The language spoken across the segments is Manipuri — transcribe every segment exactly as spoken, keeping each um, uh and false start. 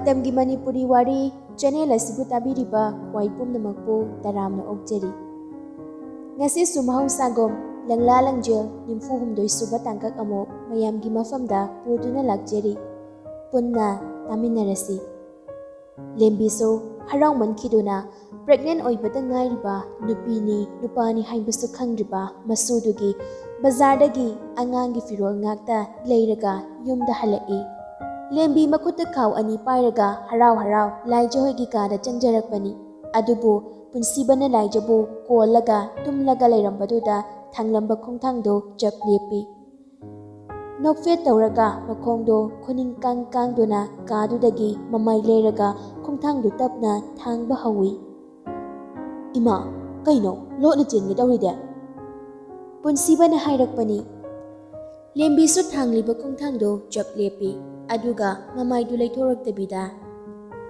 ꯃꯇꯝꯒꯤ ꯃꯅꯤꯄꯨꯔꯤ ꯋꯥꯔꯤ ꯆꯦꯅꯦꯜ ꯑꯁꯤꯕꯨ ꯇꯥꯕꯤꯔꯤꯕ ꯈ꯭ꯋꯥꯏ ꯄꯨꯝꯅꯃꯛꯄꯨ ꯇꯔꯥꯝꯅ ꯑꯣꯛꯆꯔꯤ꯫ ꯉꯁꯤꯁꯨ ꯃꯍꯧꯁꯥꯒꯨꯝ ꯂꯪꯂꯥ ꯂꯪꯖꯦꯜ ꯅꯤꯐꯨ ꯍꯨꯝꯗꯣꯏ ꯁꯨꯕ ꯇꯥꯡꯀꯛ ꯑꯃꯨꯛ ꯃꯌꯥꯝꯒꯤ ꯃꯐꯝꯗ ꯄꯨꯗꯨꯅ ꯂꯥꯛꯆꯔꯤ꯫ ꯄꯨꯟꯅ ꯇꯥꯃꯤꯟꯅꯔꯁꯤ꯫ ꯂꯦꯝꯕꯤꯁꯨ ꯍꯔꯥꯎꯃꯟꯈꯤꯗꯨꯅ pregnant ꯑꯣꯏꯕꯗ ꯉꯥꯏꯔꯤꯕ ꯅꯨꯄꯤꯅꯤ ꯅꯨꯄꯥꯅꯤ ꯍꯥꯏꯕꯁꯨ ꯈꯪꯗ꯭ꯔꯤꯕ ꯃꯁꯨꯗꯨꯒꯤ ꯕꯖꯥꯔꯗꯒꯤ ꯑꯉꯥꯡꯒꯤ ꯐꯤꯔꯣꯜ ꯉꯥꯛꯇ ꯂꯩꯔꯒ ꯌꯨꯝꯗ ꯍꯜꯂꯛꯏ꯫ ꯂꯦꯝꯕꯤ ꯃꯈꯨꯠꯇ ꯈꯥꯎ ꯑꯅꯤ ꯄꯥꯏꯔꯒ ꯍꯔꯥꯎ ꯍꯔꯥꯎ ꯂꯥꯏꯖ ꯍꯣꯏꯒꯤ ꯀꯥꯗ ꯆꯪꯖꯔꯛꯄꯅꯤ꯫ ꯑꯗꯨꯕꯨ ꯄꯨꯟꯁꯤꯕꯅ ꯂꯥꯏꯖꯕꯨ ꯀꯣꯜꯂꯒ ꯇꯨꯝꯂꯒ ꯂꯩꯔꯝꯕꯗꯨꯗ ꯊꯥꯡꯂꯝꯕ ꯈꯣꯡꯊꯥꯡꯗꯣ ꯆꯞ ꯂꯦꯞꯄꯤ꯫ ꯅꯣꯛꯐꯦꯠ ꯇꯧꯔꯒ ꯃꯈꯣꯡꯗꯣ ꯈꯨꯅꯤꯡ ꯀꯥꯡ ꯀꯥꯡꯗꯨꯅ ꯀꯥꯗꯨꯗꯒꯤ ꯃꯃꯥꯏ ꯂꯩꯔꯒ ꯈꯣꯡꯊꯥꯡꯗꯨ ꯇꯞꯅ ꯊꯥꯡꯕ ꯍꯧꯏ꯫ "ꯏꯃꯥ, ꯀꯩꯅꯣ ꯂꯣꯠꯅ ꯆꯦꯟꯒꯦ ꯇꯧꯔꯤꯗꯦ?" ꯄꯨꯟꯁꯤꯕꯅ ꯍꯥꯏꯔꯛꯄꯅꯤ꯫ ꯂꯦꯝꯕꯤꯁꯨ ꯊꯥꯡꯂꯤꯕ ꯈꯣꯡꯊꯥꯡꯗꯣ ꯆꯞ ꯂꯦꯞꯄꯤ꯫ ꯑꯗꯨꯒ ꯃꯃꯥꯏꯗꯨ ꯂꯩꯊꯣꯔꯛꯇꯕꯤꯗ,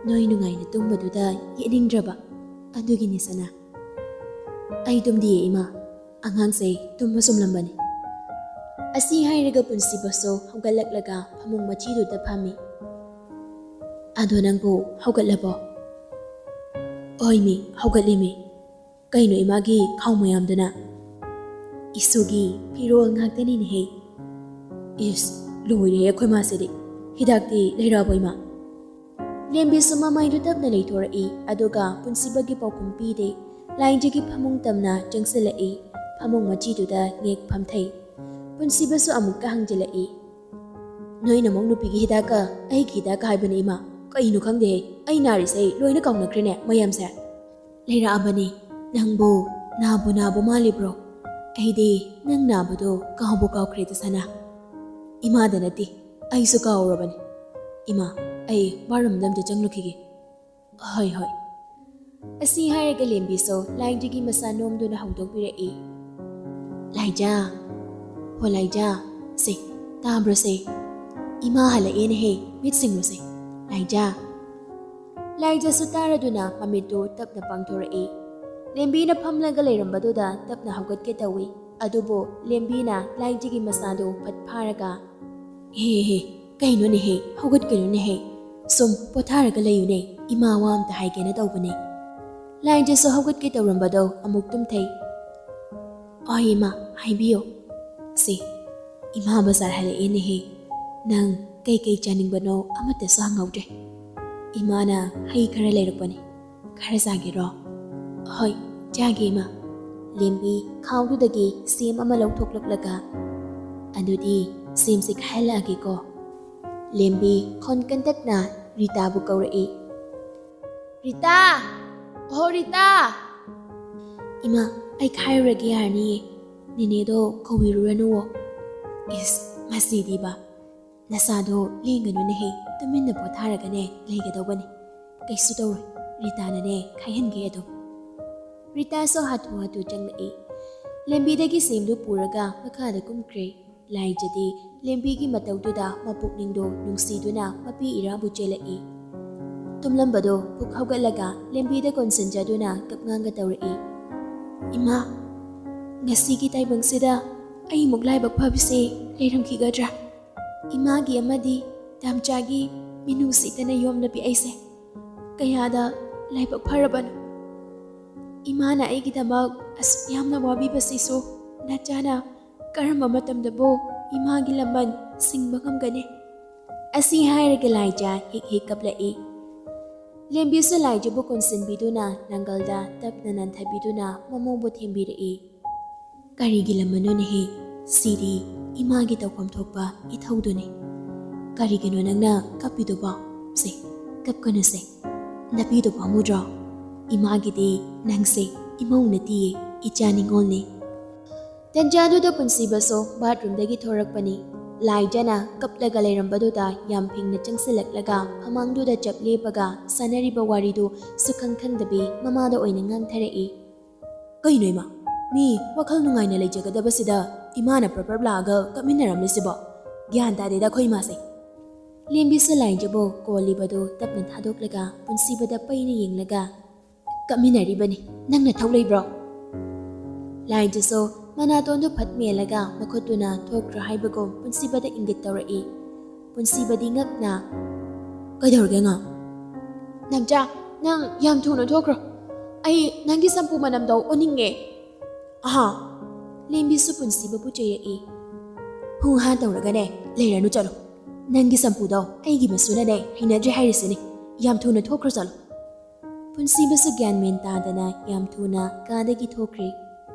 "ꯅꯣꯏ ꯅꯨꯡꯉꯥꯏꯅ ꯇꯨꯝꯕꯗꯨꯗ ꯌꯦꯠꯅꯤꯡꯗ꯭ꯔꯕ, ꯑꯗꯨꯒꯤꯅꯤ ꯁꯅꯥ꯫ ꯑꯩ ꯇꯨꯝꯗꯤꯌꯦ ꯏꯃꯥ, ꯑꯉꯥꯡꯁꯦ ꯇꯨꯝꯕ ꯁꯨꯝꯂꯝꯕꯅꯤ꯫" ꯑꯁꯤ ꯍꯥꯏꯔꯒ ꯄꯨꯟꯁꯤꯕꯁꯨ ꯍꯧꯒꯠꯂꯛꯂꯒ ꯐꯃꯨꯡ ꯃꯆꯤꯗꯨꯗ ꯐꯝꯃꯤ꯫ "ꯑꯗꯣ ꯅꯪꯕꯨ ꯍꯧꯒꯠꯂꯕꯣ?" "ꯍꯣꯏ ꯃꯤ, ꯍꯧꯒꯠꯂꯤ ꯃꯤ꯫ ꯀꯩꯅꯣ ꯏꯃꯥꯒꯤ ꯈꯥꯎ ꯃꯌꯥꯝꯗꯨꯅ?" "ꯏꯁꯨꯒꯤ ꯐꯤꯔꯣꯜ ꯉꯥꯛꯇꯅꯤꯅꯦꯍꯦ꯫" "ꯏꯁ, ꯂꯣꯏꯔꯦꯍꯦ ꯑꯩꯈꯣꯏ ꯃꯥꯁꯤꯗꯤ꯫ ꯍꯤꯗꯥꯛꯇꯤ ꯂꯩꯔꯛꯑꯕꯣ ꯏꯃꯥ?" ꯂꯦꯝꯕꯤꯁꯨ ꯃꯃꯥꯏꯗꯨ ꯇꯞꯅ ꯂꯩꯊꯣꯔꯛꯏ, ꯑꯗꯨꯒ ꯄꯨꯟꯁꯤꯕꯒꯤ ꯄꯥꯎꯈꯨꯝ ꯄꯤꯗꯦ꯫ ꯂꯥꯏꯖꯒꯤ ꯐꯃꯨꯡ ꯇꯝꯅ ꯆꯪꯁꯤꯜꯂꯛꯏ꯫ ꯐꯃꯨꯡ ꯃꯆꯤꯗꯨꯗ ꯉꯦꯛ ꯐꯝꯊꯩ꯫ ꯄꯨꯟꯁꯤꯕꯁꯨ ꯑꯃꯨꯛꯀ ꯍꯪꯖꯤꯜꯂꯛꯏ꯫ "ꯅꯣꯏ ꯅꯃꯧ ꯅꯨꯄꯤꯒꯤ ꯍꯤꯗꯥꯛꯀ ꯑꯩꯒꯤ ꯍꯤꯗꯥꯛꯀ ꯍꯥꯏꯕꯅꯤ ꯏꯃꯥ꯫ ꯀꯩꯅꯣ ꯈꯪꯗꯦꯍꯦ, ꯑꯩ ꯅꯥꯔꯤꯁꯦ ꯂꯣꯏꯅ ꯀꯥꯎꯅꯈ꯭ꯔꯦꯅꯦ ꯃꯌꯥꯝꯁꯦ꯫" "ꯂꯩꯔꯛꯑꯕꯅꯤ꯫ ꯅꯪꯕꯨ ꯅꯥꯕꯨ ꯅꯥꯕ ꯃꯥꯜꯂꯤꯕ꯭ꯔꯣ? ꯑꯩꯗꯤ ꯅꯪ ꯅꯥꯕꯗꯣ ꯀꯥꯎꯕꯨ ꯀꯥꯎꯈ꯭ꯔꯦꯗ ꯁꯅꯥ꯫ ꯏꯃꯥꯗ ꯅꯠꯇꯦ, ꯑꯩꯁꯨ ꯀꯥꯎꯔꯕꯅꯤ꯫ ꯏꯃꯥ, ꯑꯩ ꯕꯥꯠꯔꯨꯝꯗ ꯑꯝꯇ ꯆꯪꯂꯨꯈꯤꯒꯦ꯫" "ꯍꯣꯏ, ꯍꯣꯏ꯫" ꯑꯁꯤ ꯍꯥꯏꯔꯒ ꯂꯦꯝꯕꯤꯁꯨ ꯂꯥꯏꯖꯒꯤ ꯃꯁꯥ ꯅꯣꯝꯗꯨꯅ ꯍꯧꯗꯣꯛꯄꯤꯔꯛꯏ꯫ "ꯂꯥꯏꯖ, ꯍꯣ ꯂꯥꯏꯖ, ꯁꯦ, ꯇꯥꯕ꯭ꯔꯣ ꯁꯦ? ꯏꯃꯥ ꯍꯜꯂꯛꯑꯦꯅꯦꯍꯦ, ꯃꯤꯠ ꯁꯤꯡꯉꯨꯁꯦ, ꯂꯥꯏꯖ꯫" ꯂꯥꯏꯖꯁꯨ ꯇꯥꯔꯗꯨꯅ ꯃꯃꯤꯠꯇꯨ ꯇꯞꯅ ꯄꯥꯡꯊꯣꯔꯛꯏ꯫ ꯂꯦꯝꯕꯤꯅ ꯐꯝꯂꯒ ꯂꯩꯔꯝꯕꯗꯨꯗ ꯇꯞꯅ ꯍꯧꯒꯠꯀꯦ ꯇꯧꯏ, ꯑꯗꯨꯕꯨ ꯂꯦꯝꯕꯤꯅ ꯂꯥꯏꯖꯒꯤ ꯃꯁꯥꯗꯨ ꯐꯠ ꯐꯥꯔꯒ, "ꯍꯦ, ꯍꯦ, ꯀꯩꯅꯣꯅꯦꯍꯦ, ꯍꯧꯒꯠꯀꯅꯨꯅꯦꯍꯦ꯫ "ꯁꯨꯝ ꯄꯣꯊꯥꯔꯒ ꯂꯩꯌꯨꯅꯦ, ꯏꯃꯥ ꯋꯥ ꯑꯝꯇ ꯍꯥꯏꯒꯦꯅ ꯇꯧꯕꯅꯦ꯫" ꯂꯥꯏꯖꯁꯨ ꯍꯧꯒꯠꯀꯦ ꯇꯧꯔꯝꯕꯗꯣ ꯑꯃꯨꯛ ꯇꯨꯝꯊꯩ꯫ "ꯑꯣꯏ ꯏꯃꯥ, ꯍꯥꯏꯕꯤꯌꯨ꯫" "ꯁꯦ, ꯏꯃꯥ ꯕꯖꯥꯔ ꯍꯜꯂꯛꯑꯦꯅꯦꯍꯦ꯫ ꯅꯪ ꯀꯩꯀꯩ ꯆꯥꯅꯤꯡꯕꯅꯣ ꯑꯃꯠꯇꯁꯨ ꯍꯪꯍꯧꯗ꯭ꯔꯦ꯫ ꯏꯃꯥꯅ ꯍꯩ ꯈꯔ ꯂꯩꯔꯛꯄꯅꯦ꯫ ꯈꯔ ꯆꯥꯒꯦꯔꯣ?" "ꯍꯣꯏ, ꯆꯥꯒꯦ ꯏꯃꯥ꯫" ꯂꯦꯝꯕꯤ ꯈꯥꯎꯗꯨꯗꯒꯤ ꯁꯦꯝ ꯑꯃ ꯂꯧꯊꯣꯛꯂꯛꯂꯒ, "ꯑꯗꯨꯗꯤ ꯁꯦꯝꯁꯦ ꯈꯥꯏꯍꯜꯂꯛꯑꯒꯦꯀꯣ꯫" ꯂꯦꯝꯕꯤ ꯈꯣꯟ ꯀꯟꯇꯛꯅ ꯔꯤꯇꯥꯕꯨ ꯀꯧꯔꯛꯏ꯫ "ꯔꯤꯇꯥ! ꯑꯣꯍꯣ ꯔꯤꯇꯥ!" "ꯏꯃꯥ, ꯑꯩ ꯈꯥꯏꯔꯨꯔꯒꯦ ꯌꯥꯔꯅꯤꯌꯦ꯫ ꯅꯦꯅꯦꯗꯣ ꯀꯧꯕꯤꯔꯨꯔꯅꯨꯋꯣ꯫" "ꯏꯁ, ꯃꯁꯤꯗꯤꯕ꯫ ꯅꯁꯥꯗꯣ ꯂꯦꯡꯒꯅꯨꯅꯦꯍꯦ, ꯇꯨꯃꯤꯟꯅ ꯄꯣꯊꯥꯔꯒꯅꯦ ꯂꯩꯒꯗꯧꯕꯅꯦ꯫ ꯀꯩꯁꯨ ꯇꯧꯔꯣꯏ, ꯔꯤꯇꯥꯅꯅꯦ ꯈꯥꯏꯍꯟꯒꯦ ꯑꯗꯨꯝ꯫" ꯔꯤꯇꯥꯁꯨ ꯍꯥꯊꯨ ꯍꯥꯊꯨ ꯆꯪꯂꯛꯏ꯫ ꯂꯦꯝꯕꯤꯗꯒꯤ ꯁꯦꯝꯗꯨ ꯄꯨꯔꯒ ꯃꯈꯥꯗ ꯀꯨꯝꯈ꯭ꯔꯦ꯫ ꯂꯥꯏꯖꯗꯤ ꯂꯦꯝꯕꯤꯒꯤ ꯃꯇꯧꯗꯨꯗ ꯃꯄꯨꯛꯅꯤꯡꯗꯣ ꯅꯨꯡꯁꯤꯗꯨꯅ ꯃꯄꯤ ꯏꯔꯥꯕꯨ ꯆꯦꯜꯂꯛꯏ꯫ ꯇꯨꯝꯂꯝꯕꯗꯣ ꯄꯨꯛ ꯍꯧꯒꯠꯂꯒ ꯂꯦꯝꯕꯤꯗ ꯀꯣꯟꯁꯤꯟꯖꯗꯨꯅ ꯀꯞꯉꯥꯡꯒ ꯇꯧꯔꯛꯏ꯫ "ꯏꯃꯥ, ꯉꯁꯤꯒꯤ ꯇꯥꯏꯕꯪꯁꯤꯗ ꯑꯩꯃꯨꯛ ꯂꯥꯏꯕꯛ ꯐꯕꯁꯦ ꯂꯩꯔꯝꯈꯤꯒꯗ꯭ꯔꯥ? ꯏꯃꯥꯒꯤ ꯑꯃꯗꯤ ꯇꯥꯝꯆꯥꯒꯤ ꯃꯤꯅꯨꯡꯁꯤꯇꯅ ꯌꯣꯝꯂꯕꯤ ꯑꯩꯁꯦ ꯀꯌꯥꯗ ꯂꯥꯏꯕꯛ ꯐꯔꯕꯅꯣ꯫ ꯏꯃꯥꯅ ꯑꯩꯒꯤꯗꯃꯛ ꯑꯁꯨꯛ ꯌꯥꯝꯅ ꯋꯥꯕꯤꯕꯁꯤꯁꯨ ꯅꯆꯥꯅ ꯀꯔꯝꯕ ꯃꯇꯝꯗꯕꯨ ꯏꯃꯥꯒꯤ ꯂꯃꯟ ꯁꯤꯡꯕ ꯉꯝꯒꯅꯤ?" ꯑꯁꯤ ꯍꯥꯏꯔꯒ ꯂꯥꯏꯖ ꯍꯤꯛ ꯍꯤꯛ ꯀꯞꯂꯛꯏ꯫ ꯂꯦꯝꯕꯤꯁꯨ ꯂꯥꯏꯖꯕꯨ ꯀꯣꯟꯁꯤꯟꯕꯤꯗꯨꯅ ꯅꯥꯡꯒꯜꯗ ꯇꯞꯅ ꯅꯟꯊꯕꯤꯗꯨꯅ ꯃꯃꯧꯕꯨ ꯊꯦꯝꯕꯤꯔꯛꯏ꯫ "ꯀꯔꯤꯒꯤ ꯂꯃꯟꯅꯣꯅꯦꯍꯦ? ꯁꯤꯗꯤ ꯏꯃꯥꯒꯤ ꯇꯧꯐꯝ ꯊꯣꯛꯄ ꯏꯊꯧꯗꯨꯅꯤ꯫ ꯀꯔꯤꯒꯤꯅꯣ ꯅꯪꯅ ꯀꯞꯄꯤꯗꯨꯕꯣ? ꯁꯦ, ꯀꯞꯀꯅꯨꯁꯦ꯫ ꯅꯄꯤꯗꯨ ꯄꯥꯝꯃꯨꯗ꯭ꯔꯣ? ꯏꯃꯥꯒꯤꯗꯤ ꯅꯪꯁꯦ ꯏꯃꯧ ꯅꯠꯇꯤꯌꯦ, ꯏꯆꯥ ꯅꯤꯉꯣꯜꯅꯤ꯫" ꯇꯟꯖꯥꯗꯨꯗ ꯄꯨꯟꯁꯤꯕꯁꯨ ꯕꯥꯠꯔꯨꯝꯗꯒꯤ ꯊꯣꯔꯛꯄꯅꯤ꯫ ꯂꯥꯏꯖꯅ ꯀꯞꯂꯒ ꯂꯩꯔꯝꯕꯗꯨꯗ ꯌꯥꯝ ꯐꯤꯡꯅ ꯆꯪꯁꯤꯜꯂꯛꯂꯒ ꯐꯃꯥꯡꯗꯨꯗ ꯆꯞ ꯂꯦꯞꯄꯒ ꯁꯥꯟꯅꯔꯤꯕ ꯋꯥꯔꯤꯗꯨ ꯁꯨꯈꯪ ꯈꯪꯗꯕꯤ ꯃꯃꯥꯗ ꯑꯣꯏꯅ ꯉꯥꯡꯊꯔꯛꯏ꯫ "ꯀꯩꯅꯣ ꯏꯃꯥ, ꯃꯤ ꯋꯥꯈꯜ ꯅꯨꯡꯉꯥꯏꯅ ꯂꯩꯖꯒꯗꯕꯁꯤꯗ ꯏꯃꯥꯅ ꯄ꯭ꯔꯞ ꯄ꯭ꯔꯞ ꯂꯥꯛꯑꯒ ꯀꯞꯃꯤꯟꯅꯔꯝꯂꯤꯁꯤꯕꯣ? ꯒ꯭ꯌꯥꯟ ꯇꯥꯗꯦꯗ ꯑꯩꯈꯣꯏ ꯏꯃꯥꯁꯦ꯫" ꯂꯦꯝꯕꯤꯁꯨ ꯂꯥꯏꯖꯕꯨ ꯀꯣꯜꯂꯤꯕꯗꯨ ꯇꯞꯅ ꯊꯥꯗꯣꯛꯂꯒ ꯄꯨꯟꯁꯤꯕꯗ ꯄꯩꯅ ꯌꯦꯡꯂꯒ, "ꯀꯞꯃꯤꯟꯅꯔꯤꯕꯅꯤ, ꯅꯪ ꯅꯊꯧ ꯂꯩꯕ꯭ꯔꯣ?" ꯂꯥꯏꯖꯁꯨ ꯃꯅꯥꯇꯣꯟꯗꯨ ꯐꯠ ꯃꯦꯜꯂꯒ ꯃꯈꯨꯠꯇꯨꯅ ꯊꯣꯛꯈ꯭ꯔꯣ ꯍꯥꯏꯕꯒꯨꯝ ꯄꯨꯟꯁꯤꯕꯗ ꯏꯪꯒꯤꯠ ꯇꯧꯔꯛꯏ꯫ ꯄꯨꯟꯁꯤꯕꯗꯤ ꯉꯛꯅ, ꯀꯩꯗꯧꯔꯒꯦ, ꯑꯉꯥꯡ? ꯅꯝꯆꯥ, ꯅꯪ ꯌꯥꯝ ꯊꯨꯅ ꯊꯣꯛꯈ꯭ꯔꯣ꯫ ꯑꯩ ꯅꯪꯒꯤ ꯁꯝꯄꯨ ꯃꯅꯝꯗꯣ ꯑꯣꯅꯤꯡꯉꯦ꯫ ꯑꯍꯥ, ꯂꯦꯝꯕꯤꯁꯨ ꯄꯨꯟꯁꯤꯕꯕꯨ ꯆꯩꯔꯛꯏ꯫ ꯍꯨ ꯍꯥ ꯇꯧꯔꯒꯅꯦ, ꯂꯩꯔꯅꯨ, ꯆꯠꯂꯣ꯫ ꯅꯪꯒꯤ ꯁꯝꯄꯨꯗꯣ ꯑꯩꯒꯤ ꯃꯁꯨꯅꯅꯦ ꯍꯩꯅꯗ꯭ꯔꯦ ꯍꯥꯏꯔꯤꯁꯤꯅꯤ꯫ ꯌꯥꯝ ꯊꯨꯅ ꯊꯣꯛꯈ꯭ꯔꯣ, ꯆꯠꯂꯣ꯫ ꯄꯨꯟꯁꯤꯕꯁꯨ ꯒ꯭ꯌꯥꯟ ꯃꯦꯟ ꯇꯥꯗꯅ ꯌꯥꯝ ꯊꯨꯅ ꯀꯥꯗꯒꯤ ꯊꯣꯛꯈ꯭ꯔꯦ꯫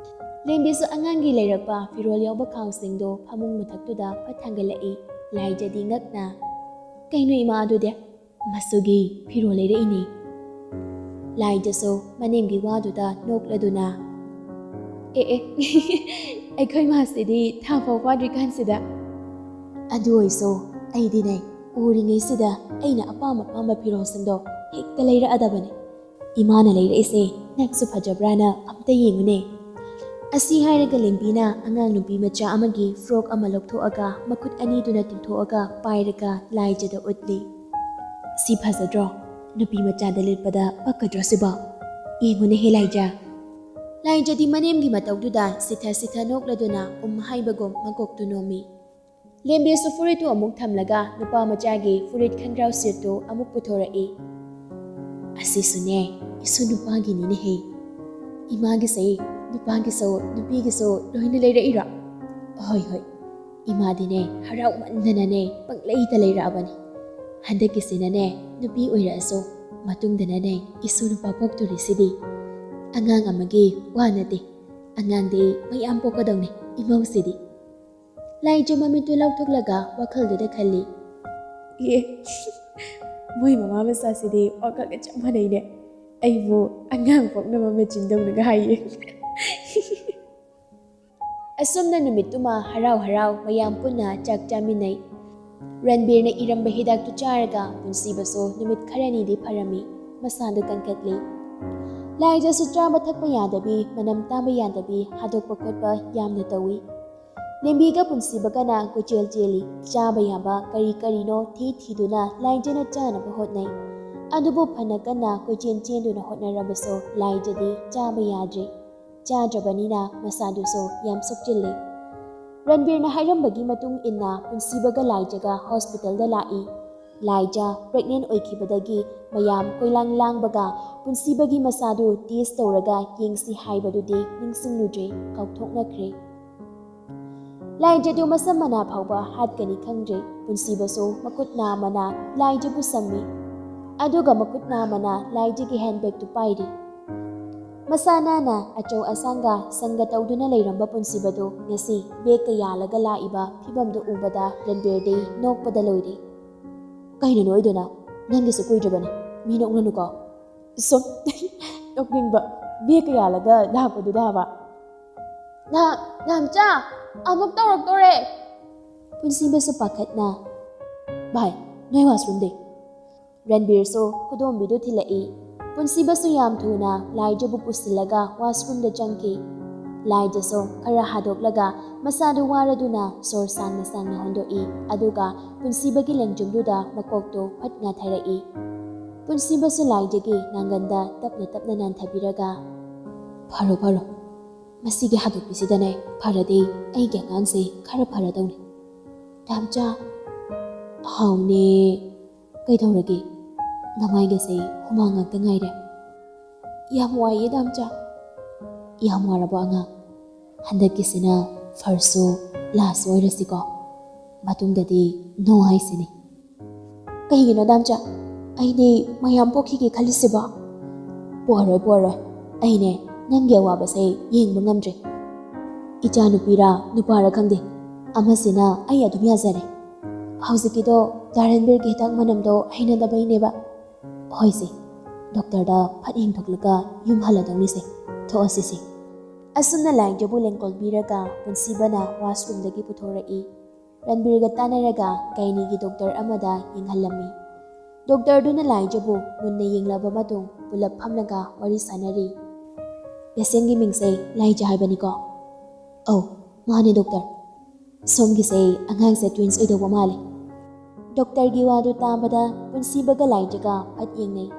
ꯂꯦꯝꯕꯤꯁꯨ ꯑꯉꯥꯡꯒꯤ ꯂꯩꯔꯛꯄ ꯐꯤꯔꯣꯜ ꯌꯥꯎꯕ ꯈꯥꯎꯁꯤꯡꯗꯣ ꯐꯃꯨꯡ ꯃꯊꯛꯇꯨꯗ ꯐꯠ ꯊꯥꯡꯒꯠꯂꯛꯏ꯫ ꯂꯥꯏꯖꯗꯤ ꯉꯛꯅ, "ꯀꯩꯅꯣ ꯏꯃꯥ ꯑꯗꯨꯗꯤ?" "ꯃꯁꯨꯒꯤ ꯐꯤꯔꯣꯜ ꯂꯩꯔꯛꯏꯅꯦ꯫" ꯂꯥꯏꯖꯁꯨ ꯃꯅꯦꯝꯒꯤ ꯋꯥꯗꯨꯗ ꯅꯣꯛꯂꯗꯨꯅ, "ꯑꯦ ꯑꯦ, ꯑꯩꯈꯣꯏ ꯃꯥꯁꯤꯗꯤ ꯊꯥ ꯐꯥꯎ ꯐꯥꯗ꯭ꯔꯤꯀꯥꯟꯁꯤꯗ꯫ ꯑꯗꯨ ꯑꯣꯏꯁꯨ ꯑꯩꯗꯤꯅꯦ, ꯎꯔꯤꯉꯩꯁꯤꯗ ꯑꯩꯅ ꯑꯄꯥꯝ ꯑꯄꯥꯝꯕ ꯐꯤꯔꯣꯜꯁꯤꯡꯗꯣ ꯍꯦꯛꯇ ꯂꯩꯔꯛꯑꯗꯕꯅꯦ꯫ ꯏꯃꯥꯅ ꯂꯩꯔꯛꯏꯁꯦ ꯅꯪꯁꯨ ꯐꯖꯕ꯭ꯔꯥꯅ ꯑꯝꯇ ꯌꯦꯡꯉꯨꯅꯦ꯫" ꯑꯁꯤ ꯍꯥꯏꯔꯒ ꯂꯦꯝꯕꯤꯅ ꯑꯉꯥꯡ ꯅꯨꯄꯤ ꯃꯆꯥ ꯑꯃꯒꯤ ꯐ꯭ꯔꯣꯛ ꯑꯃ ꯂꯧꯊꯣꯛꯑꯒ ꯃꯈꯨꯠ ꯑꯅꯤꯗꯨꯅ ꯇꯤꯡꯊꯣꯛꯑꯒ ꯄꯥꯏꯔꯒ ꯂꯥꯏꯖꯗ ꯎꯠꯂꯤ꯫ "ꯁꯤ ꯐꯖꯗ꯭ꯔꯣ? ꯅꯨꯄꯤ ꯃꯆꯥꯗ ꯂꯤꯠꯄꯗ ꯄꯛꯀꯗ꯭ꯔꯣ ꯁꯤꯕꯣ? ꯌꯦꯡꯉꯨꯅꯦꯍꯦ ꯂꯥꯏꯖ꯫" ꯂꯥꯏꯖꯗꯤ ꯃꯅꯦꯝꯒꯤ ꯃꯇꯧꯗꯨꯗ ꯁꯤꯊ ꯁꯤꯊ ꯅꯣꯛꯂꯗꯨꯅ ꯎꯝ ꯍꯥꯏꯕꯒꯨꯝ ꯃꯀꯣꯛꯇꯨ ꯅꯣꯝꯃꯤ꯫ ꯂꯦꯝꯕꯤꯁꯨ ꯐꯨꯔꯤꯠꯇꯨ ꯑꯃꯨꯛ ꯊꯝꯂꯒ ꯅꯨꯄꯥ ꯃꯆꯥꯒꯤ ꯐꯨꯔꯤꯠ ꯈꯪꯒ꯭ꯔꯥꯎ ꯁꯦꯠꯇꯨ ꯑꯃꯨꯛ ꯄꯨꯊꯣꯔꯛꯏ꯫ "ꯑꯁꯤꯁꯨꯅꯦ, ꯏꯁꯨ ꯅꯨꯄꯥꯒꯤꯅꯤꯅꯦꯍꯦ꯫ ꯏꯃꯥꯒꯤꯁꯦ, ꯅꯨꯄꯥꯒꯤꯁꯨ, ꯅꯨꯄꯤꯒꯤꯁꯨ ꯂꯣꯏꯅ ꯂꯩꯔꯛꯏꯔꯣ?" "ꯍꯣꯏ, ꯍꯣꯏ꯫ ꯏꯃꯥꯗꯤꯅꯦ, ꯍꯔꯥꯎꯃꯟꯗꯅꯅꯦ, ꯄꯪꯂꯩꯗ ꯂꯩꯔꯛꯑꯕꯅꯤ꯫ ꯍꯟꯗꯛꯀꯤꯁꯤꯅꯅꯦ, ꯅꯨꯄꯤ ꯑꯣꯏꯔꯛꯑꯁꯨ, ꯃꯇꯨꯡꯗꯅꯅꯦ, ꯏꯁꯨ ꯅꯨꯄꯥ ꯄꯣꯛꯇꯣꯔꯤꯁꯤꯗꯤ꯫ ꯑꯉꯥꯡ ꯑꯃꯒꯤ ꯋꯥ ꯅꯠꯇꯦ, ꯑꯉꯥꯡꯗꯤ ꯃꯌꯥꯝ ꯄꯣꯛꯀꯗꯧꯅꯤ ꯏꯃꯧꯁꯤꯗꯤ꯫" ꯂꯥꯏꯖ ꯃꯃꯤꯠꯇꯨ ꯂꯥꯎꯊꯣꯛꯂꯒ ꯋꯥꯈꯜꯗꯨꯗ ꯈꯜꯂꯤ꯫ "ꯑꯦ, ꯃꯣꯏ ꯃꯃꯥ ꯃꯆꯥꯁꯤꯗꯤ ꯋꯥꯈꯜꯒ ꯆꯞ ꯃꯥꯟꯅꯩꯅꯦ꯫ ꯑꯩꯕꯨ ꯑꯉꯥꯡ ꯄꯣꯛꯅꯕ ꯃꯦꯆꯤꯟꯗꯧꯅꯒ ꯍꯥꯏꯌꯦ꯫" ꯑꯁꯨꯝꯅ ꯅꯨꯃꯤꯠꯇꯨꯃ ꯍꯔꯥꯎ ꯍꯔꯥꯎ ꯃꯌꯥꯝ ꯄꯨꯟꯅ ꯆꯥꯛ ꯆꯥꯃꯤꯟꯅꯩ꯫ ꯔꯟꯕꯤꯔꯅ ꯏꯔꯝꯕ ꯍꯤꯗꯥꯛꯇꯨ ꯆꯥꯔꯒ ꯄꯨꯟꯁꯤꯕꯁꯨ ꯅꯨꯃꯤꯠ ꯈꯔꯅꯤꯗꯤ ꯐꯔꯝꯃꯤ꯫ ꯃꯁꯥꯗꯨ ꯀꯟꯈꯠꯂꯤ꯫ ꯂꯥꯏꯖꯁꯨ ꯆꯥꯕ ꯊꯛꯄ ꯌꯥꯗꯕꯤ, ꯃꯅꯝ ꯇꯥꯕ ꯌꯥꯗꯕꯤ, ꯍꯥꯗꯣꯛꯄ ꯈꯣꯠꯄ ꯌꯥꯝꯅ ꯇꯧꯏ꯫ ꯂꯦꯝꯕꯤꯒ ꯄꯨꯟꯁꯤꯕꯒꯅ ꯀꯣꯏꯆꯦꯜ ꯆꯦꯜꯂꯤ꯫ ꯆꯥꯕ ꯌꯥꯕ ꯀꯔꯤ ꯀꯔꯤꯅꯣ ꯊꯤ ꯊꯤꯗꯨꯅ ꯂꯥꯏꯖꯅ ꯆꯥꯅꯕ ꯍꯣꯠꯅꯩ꯫ ꯑꯗꯨꯕꯨ ꯐꯅ ꯀꯟꯅ ꯀꯣꯏꯆꯦꯟ ꯆꯦꯟꯗꯨꯅ ꯍꯣꯠꯅꯔꯕꯁꯨ ꯂꯥꯏꯖꯗꯤ ꯆꯥꯕ ꯌꯥꯗ꯭ꯔꯦ꯫ ꯆꯥꯗ꯭ꯔꯕꯅꯤꯅ ꯃꯁꯥꯗꯨꯁꯨ ꯌꯥꯝ ꯁꯣꯛꯆꯤꯜꯂꯤ꯫ ꯔꯟꯕꯤꯔꯅ ꯍꯥꯏꯔꯝꯕꯒꯤ ꯃꯇꯨꯡ ꯏꯟꯅ ꯄꯨꯟꯁꯤꯕꯒ ꯂꯥꯏꯖꯒ ꯍꯣꯁꯄꯤꯇꯥꯜꯗ ꯂꯥꯛꯏ꯫ ꯂꯥꯏꯖ ꯄ꯭ꯔꯦꯒꯅꯦꯟ ꯑꯣꯏꯈꯤꯕꯗꯒꯤ ꯃꯌꯥꯝ ꯀꯣꯏꯂꯥꯡ ꯂꯥꯡꯕꯒ ꯄꯨꯟꯁꯤꯕꯒꯤ ꯃꯁꯥꯗꯨ ꯇꯦꯁ ꯇꯧꯔꯒ ꯌꯦꯡꯁꯤ ꯍꯥꯏꯕꯗꯨꯗꯤ ꯅꯤꯡꯁꯤꯡꯂꯨꯗ꯭ꯔꯦ, ꯀꯥꯎꯊꯣꯛꯅꯈ꯭ꯔꯦ꯫ ꯂꯥꯏꯖꯗꯨ ꯃꯁꯝ ꯃꯅꯥ ꯐꯥꯎꯕ ꯍꯥꯠꯀꯅꯤ ꯈꯪꯗ꯭ꯔꯦ꯫ ꯄꯨꯟꯁꯤꯕꯁꯨ ꯃꯈꯨꯠ ꯅꯥꯝꯃꯅ ꯂꯥꯏꯖꯕꯨ ꯁꯝꯃꯤ, ꯑꯗꯨꯒ ꯃꯈꯨꯠ ꯅꯥꯝꯃꯅ ꯂꯥꯏꯖꯒꯤ ꯍꯦꯟꯕꯦꯒꯇꯨ ꯄꯥꯏꯔꯤ꯫ ꯃꯁꯥ ꯅꯥꯟꯅ ꯑꯆꯧ ꯑꯁꯥꯡꯒ ꯁꯪꯒ ꯇꯧꯗꯨꯅ ꯂꯩꯔꯝꯕ ꯄꯨꯟꯁꯤꯕꯗꯨ ꯉꯁꯤ ꯕꯦꯒꯀ ꯌꯥꯜꯂꯒ ꯂꯥꯛꯏꯕ ꯐꯤꯕꯝꯗꯨ ꯎꯕꯗ ꯔꯟꯕꯤꯔꯗꯤ ꯅꯣꯛꯄꯗ ꯂꯣꯏꯔꯦ꯫ "ꯀꯩꯅꯣ ꯅꯣꯏꯗꯨꯅ? ꯅꯪꯒꯤꯁꯨ ꯀꯨꯏꯗ꯭ꯔꯕꯅꯤ, ꯃꯤ ꯅꯣꯛꯅꯅꯨꯀꯣ꯫" ꯁꯨꯝ ꯅꯣꯛꯅꯤꯡꯕ, ꯕꯦꯒꯀ ꯌꯥꯜꯂꯒ ꯂꯥꯛꯄꯗꯨꯗ ꯍꯥꯏꯕ꯫ "ꯅꯥ-, ꯅꯥꯝꯆꯥ, ꯑꯃꯨꯛ ꯇꯧꯔꯛꯇꯣꯔꯦ!" ꯄꯨꯟꯁꯤꯕꯁꯨ ꯄꯥꯈꯠꯅ, "ꯚꯥꯏ, ꯅꯣꯏ ꯋꯥꯁꯔꯨꯝꯗꯤ?" ꯔꯟꯕꯤꯔꯁꯨ ꯈꯨꯗꯣꯝꯕꯤꯗꯨ ꯊꯤꯜꯂꯛꯏ꯫ ꯄꯨꯟꯁꯤꯕꯁꯨ ꯌꯥꯝ ꯊꯨꯅ ꯂꯥꯏꯖꯕꯨ ꯄꯨꯁꯤꯜꯂꯒ ꯋꯥꯁꯔꯨꯝꯗ ꯆꯪꯈꯤ꯫ ꯂꯥꯏꯖꯁꯨ ꯈꯔ ꯍꯥꯗꯣꯛꯂꯒ ꯃꯁꯥꯗꯨ ꯋꯥꯔꯗꯨꯅ ꯁꯣꯔ ꯁꯥꯡꯅ ꯁꯥꯡꯅ ꯍꯣꯟꯗꯣꯛꯏ, ꯑꯗꯨꯒ ꯄꯨꯟꯁꯤꯕꯒꯤ ꯂꯦꯡꯖꯨꯝꯗꯨꯗ ꯃꯀꯣꯛꯇꯨ ꯐꯠ ꯉꯥꯊꯔꯛꯏ꯫ ꯄꯨꯟꯁꯤꯕꯁꯨ ꯂꯥꯏꯖꯒꯤ ꯅꯥꯡꯒꯟꯗ ꯇꯞꯅ ꯇꯞꯅ ꯅꯥꯟꯊꯕꯤꯔꯒ, "ꯐꯔꯣ, ꯐꯔꯣ, ꯃꯁꯤꯒꯤ ꯍꯥꯗꯣꯛꯄꯤꯁꯤꯗꯅꯦ ꯐꯔꯗꯤ ꯑꯩꯒꯤ ꯑꯉꯥꯡꯁꯦ ꯈꯔ ꯐꯔꯗꯧꯅꯤ꯫" "ꯗꯥꯝꯆꯥ!" "ꯍꯥꯎꯅꯦ, ꯀꯩꯗꯧꯔꯒꯦ? ꯅꯃꯥꯏꯒꯁꯦ ꯍꯨꯃꯥꯡ ꯉꯥꯛꯇ ꯉꯥꯏꯔꯦ꯫" "ꯌꯥꯝ ꯋꯥꯏꯌꯦ ꯗꯥꯝꯆꯥ꯫" "ꯌꯥꯝ ꯋꯥꯔꯕꯣ ꯑꯉꯥꯡ? ꯍꯟꯗꯛꯀꯤꯁꯤꯅ ꯐꯥꯔꯁꯁꯨ ꯂꯥꯁꯁꯨ ꯑꯣꯏꯔꯁꯤꯀꯣ꯫ ꯃꯇꯨꯡꯗꯗꯤ ꯅꯣ ꯍꯥꯏꯁꯤꯅꯤ꯫" "ꯀꯩꯒꯤꯅꯣ ꯗꯥꯝꯆꯥ? ꯑꯩꯗꯤ ꯃꯌꯥꯝ ꯄꯣꯛꯈꯤꯒꯦ ꯈꯜꯂꯤꯁꯤꯕꯣ?" "ꯄꯣꯛꯑꯔꯣꯏ, ꯄꯣꯛꯑꯔꯣꯏ꯫ ꯑꯩꯅꯦ ꯅꯪꯒꯤ ꯑꯋꯥꯕꯁꯦ ꯌꯦꯡꯕ ꯉꯝꯗ꯭ꯔꯦ꯫ ꯏꯆꯥ ꯅꯨꯄꯤꯔꯥ ꯅꯨꯄꯥꯔꯥ ꯈꯪꯗꯦ, ꯑꯃꯁꯤꯅ ꯑꯩ ꯑꯗꯨꯝ ꯌꯥꯖꯔꯦ꯫ ꯍꯧꯖꯤꯛꯀꯤꯗꯣ ꯗꯥ ꯔꯟꯕꯤꯔꯒꯤ ꯍꯤꯗꯥꯛ ꯃꯅꯝꯗꯣ ꯍꯩꯅꯗꯕꯩꯅꯦꯕ꯫ ꯍꯣꯏꯁꯦ, ꯗꯣꯛꯇꯔꯗ ꯐꯠ ꯌꯦꯡꯊꯣꯛꯂꯒ ꯌꯨꯝ ꯍꯜꯂꯗꯧꯅꯤꯁꯦ꯫ ꯊꯣꯛꯑꯁꯤꯁꯦ꯫" ꯑꯁꯨꯝꯅ ꯂꯥꯏꯖꯕꯨ ꯂꯦꯡꯀꯣꯜꯕꯤꯔꯒ ꯄꯨꯟꯁꯤꯕꯅ ꯋꯥꯁꯔꯨꯝꯗꯒꯤ ꯄꯨꯊꯣꯔꯛꯏ꯫ ꯔꯟꯕꯤꯔꯒ ꯇꯥꯟꯅꯔꯒ ꯒꯥꯏꯅꯤꯒꯤ ꯗꯣꯛꯇꯔ ꯑꯃꯗ ꯌꯦꯡꯍꯜꯂꯝꯃꯤ꯫ ꯗꯣꯛꯇꯔꯗꯨꯅ ꯂꯥꯏꯖꯕꯨ ꯃꯨꯟꯅ ꯌꯦꯡꯂꯕ ꯃꯇꯨꯡ ꯄꯨꯂꯞ ꯐꯝꯂꯒ ꯋꯥꯔꯤ ꯁꯥꯟꯅꯔꯤ꯫ "ꯄꯦꯁꯦꯟꯒꯤ ꯃꯤꯡꯁꯦ ꯂꯥꯏꯖ ꯍꯥꯏꯕꯅꯤꯀꯣ?" "ꯑꯧ, ꯃꯥꯅꯦ ꯗꯣꯛꯇꯔ꯫ ꯁꯣꯝꯒꯤꯁꯦ ꯑꯉꯥꯡꯁꯦ ꯇ꯭ꯋꯤꯟꯁ ꯑꯣꯏꯗꯧꯕ ꯃꯥꯜꯂꯦ꯫" ꯗꯣꯛꯇꯔꯒꯤ ꯋꯥꯗꯨ ꯇꯥꯕꯗ ꯄꯨꯟꯁꯤꯕꯒ ꯂꯥꯏꯖꯒ ꯐꯠ ꯌꯦꯡꯅꯩ꯫